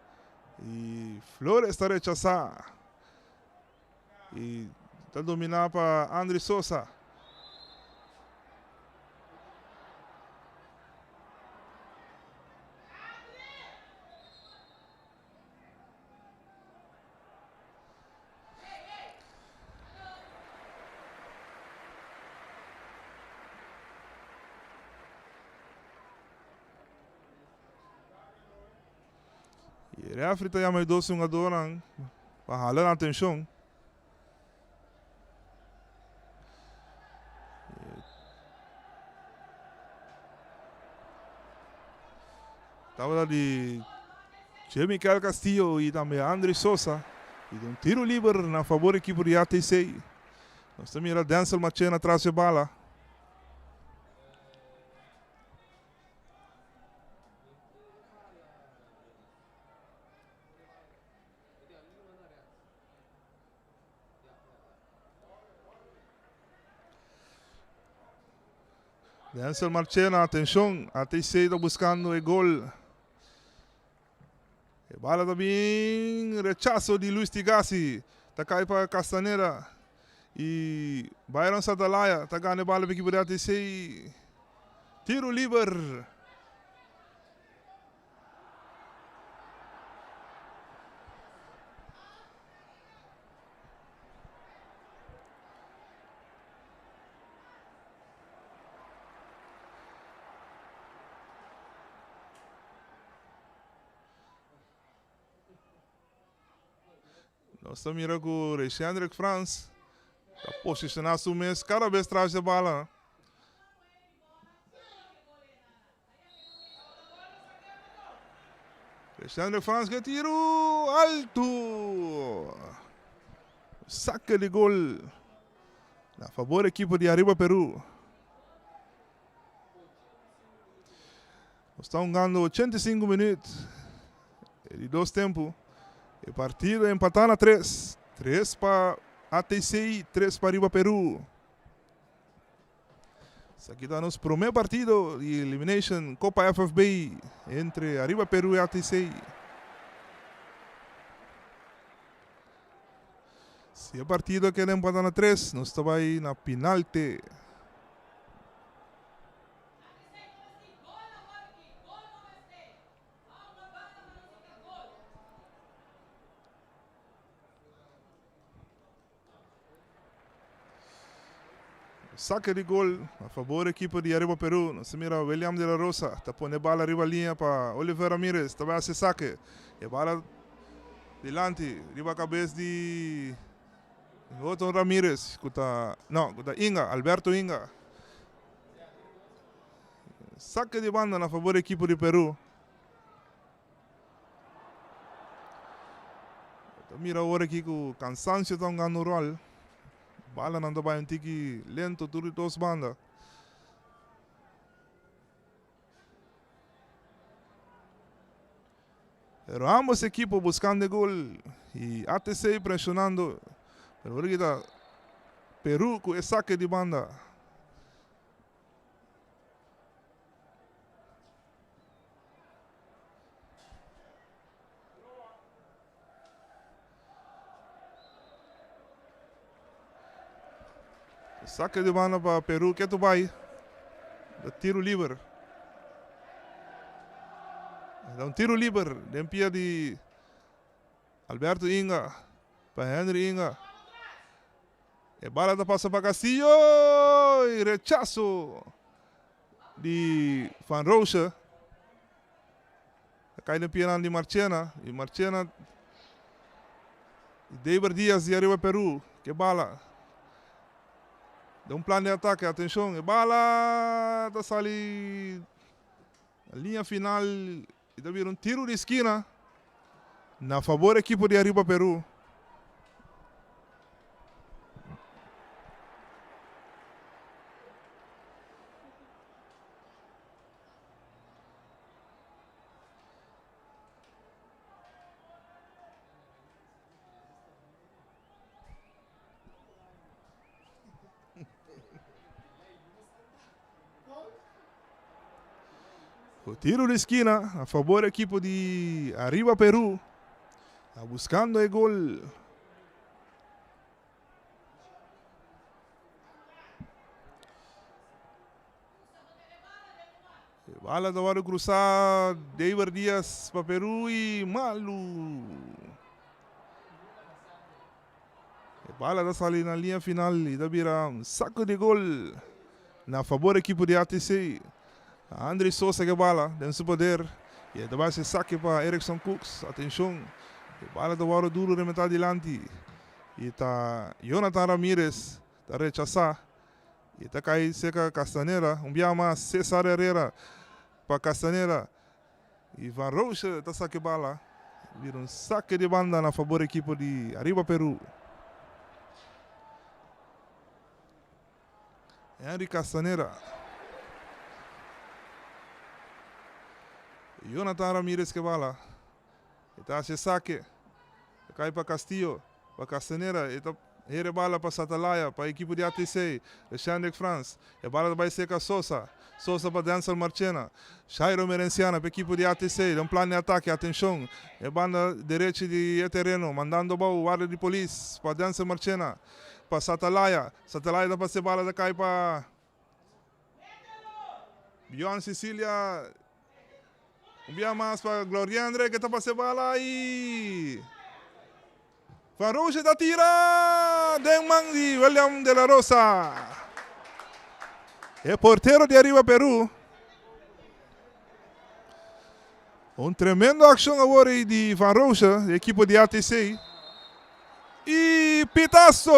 Y Flores ta rechasa. Y ta domina pa Andri Sosa. E referee ta yama e dos hungadornan pa hala nan atencion. Tabata di Che Michael Castillo y tambe André Sosa. Y un tiro liber na favor equipo di ATC. Nos ta mira Denzel Machena tras e bala. Denzel Marchena, atenshon, ATC ta buskando e gol. E bala ta bin rechaso di Luis Tigasi, ta kai pa Castaneda. Y Byron Satalaya ta gana e bala pa ekipo di ATC. Tiro liber. Nos ta mira ku Reshendrick Frans ta posishoná su mes kada bes tras di e bala. Reshendrick Frans ke tiru altu. Sake di gol na fabor ekipo di Ariba Peru. Nos ta hungando 85 minuut di dos tempo. E partido empatá na 3. 3 pa ATC, 3 pa Ariba Peru. Esaki ta nos promé partido di elimination Copa FFB entre Ariba Peru y ATC. Si e partido keda empata na 3, nos ta bai na pinalte. Saque di gol a favor equipo di Arriba Peru. Nos mira William de la Rosa ta pone bala riba linea pa Oliver Ramirez. Ta bai haci saque. E bala dilanti riba cabes di Otto Ramirez cu ta no cu ta Inga Alberto Inga. Saque di banda na favor equipo di Peru. Ta mira awor aki ku kansansio ta hungando un ròl. Balanan ta bai un tiki lento tur di dos banda. Pero ambos ekipo buskando e gol i ATC preshonando. Pero awor aki ta Peru ku e sake di banda. Saque di banda pa Peru ketu bai. Da tiro liber. Da un tiro liber den pia di Alberto Inga pa Henry Inga. E bala ta pasa pa Castillo y rechazo di Van Roosje. Ta cay den pianan di Marchena y Marchena y Deber Diaz di Arriba Peru ke bala. Den un plan di atake, atencion, e bala ta sali na linea final y ta bira un tiro di esquina. Na fabor ekipo di Ariba Peru. Tiro di esquina a favor equipo di Arriba Peru. Ta buscando e gol. E bala ta wòrdu krusá Deiber Diaz pa Peru i malu. E bala ta sali na liña final i ta bira un saku di gol na fabor ekipo di ATC. Andrey Sosa ke bala den su poder i e ta bai hasi sake pa Erickson Cooks. Atenshon, e bala ta wòrdu duru remetá dilanti i ta Jonathan Ramirez ta rechasá. I ta kai serka Castanera. Un bia mas Cesar Herrera pa Castanera. I Van Roosje ta saka e bala. Bira un sake di banda na fabor ekipo di Ariba Peru. Henry Castanera. Jonathan Ramirez ke bala. E ta hasi e sake. Ta kai pa Castillo. Pa Castanera. E ta hera e bala pa Satalaya, pa ekipo di ATC. Shandrick Frans. E bala ta bai serka Sosa. Sosa pa Denzel Marchena. Jairo Merenciana pa ekipo di ATC. Den plan di atake. Atenshon. E banda derechi di e tereno. Mandando abou warda di polis pa Denzel Marchena. Pa Satalaya. Satalaya ta pasa e bala ta kai pa. Bjorn Cecilia. Un bia mas pa Gloriandre ke ta pasa e bala i Van Roosje ta tira den man di William de la Rosa. E portero di Ariba Peru. Un tremendo akshon awor di Van Roosje, di ekipo di ATC. I pitazo!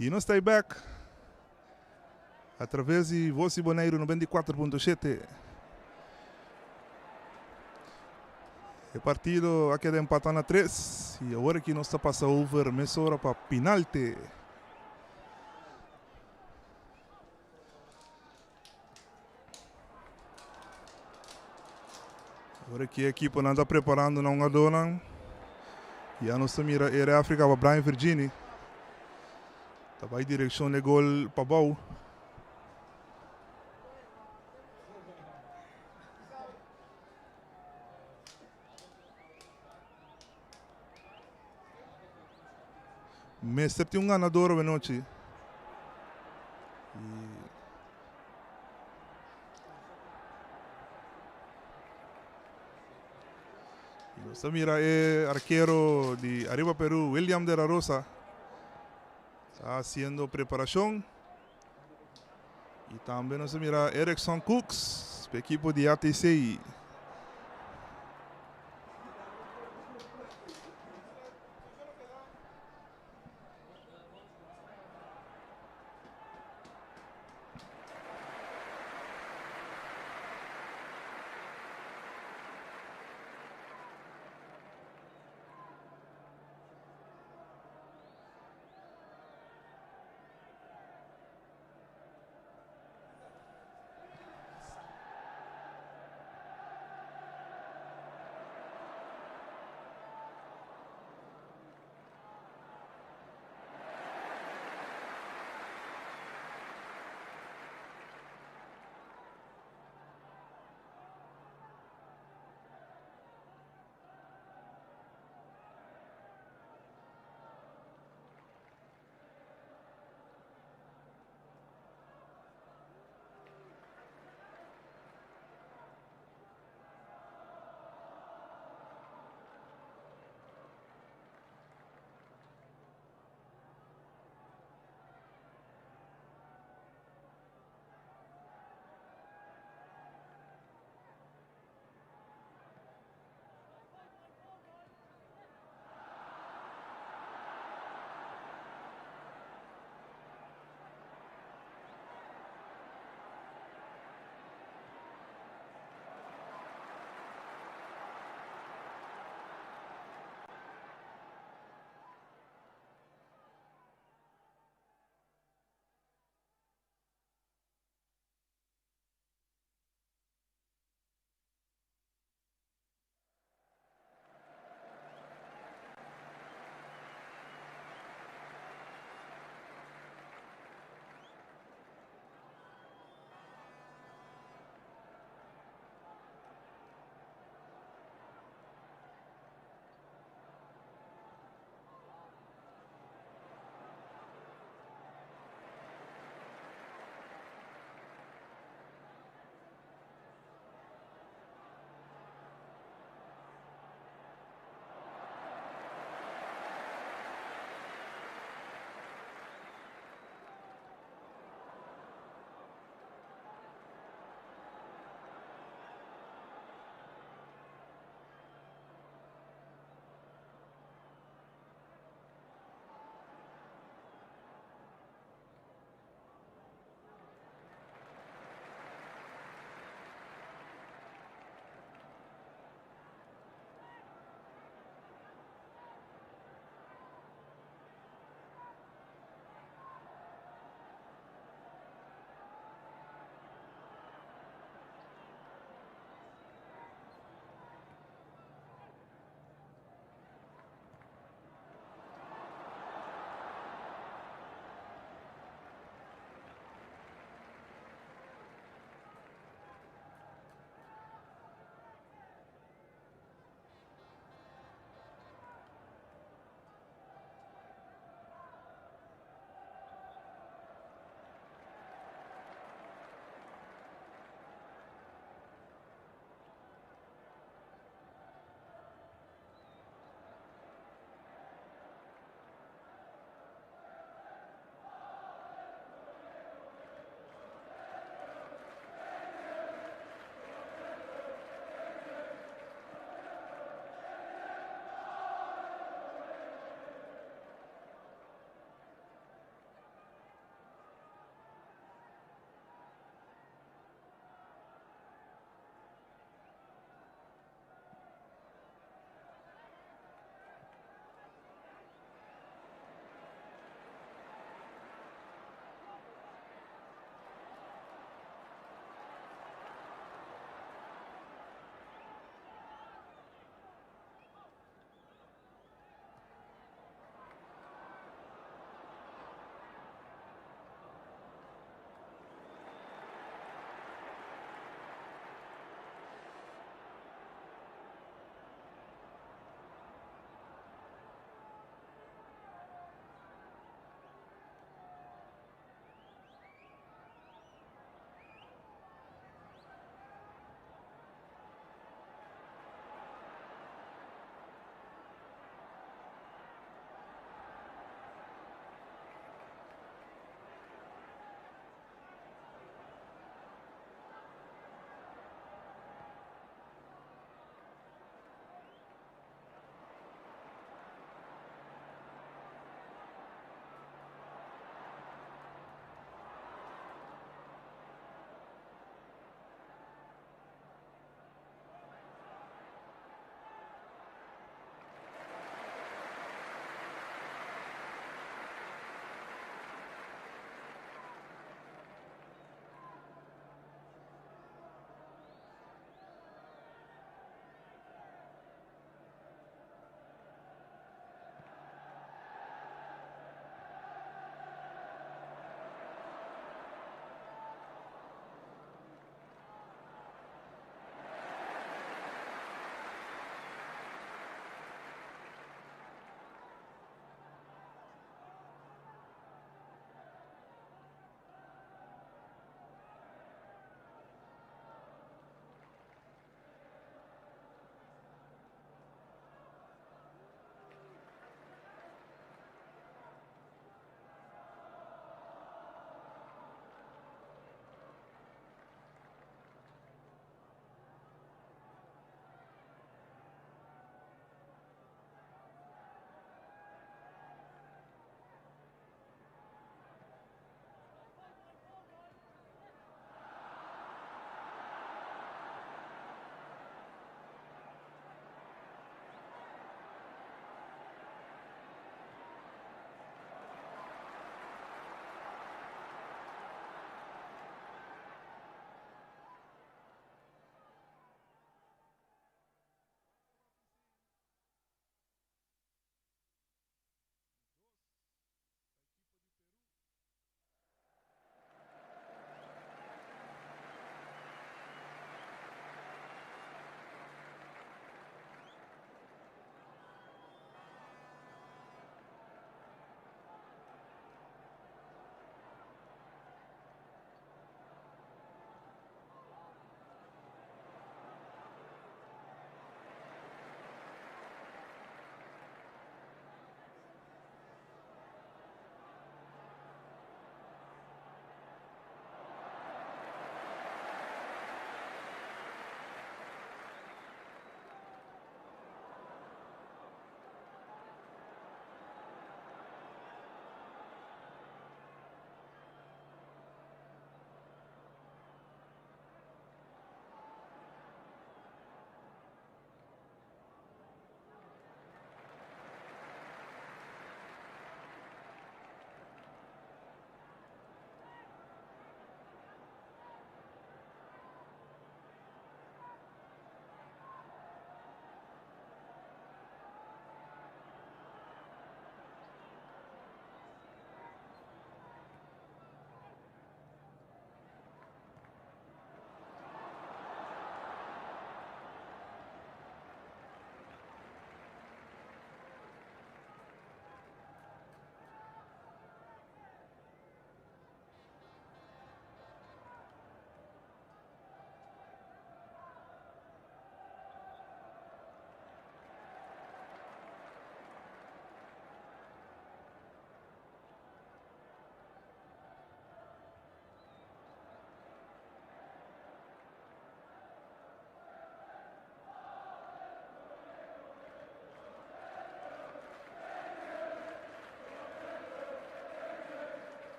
I nos ta bek atraves di Voz di Boneiru 94.7. E partido a keda empata na tres y awor aki nos ta pasa over mesora pa pinalte. Awor aki e ekiponan ta preparando nan hungadónan. Ya nos ta mira e refri kaba Brian Virgini. Ta bai direkshon di gol pabou. Mester tin un ganador awe nochi. Y nos ta mira e arkero di Arriba Peru, William de la Rosa, ta haciendo preparacion. Y tambe nos ta mira Erickson Cooks, pa ekipo di ATC.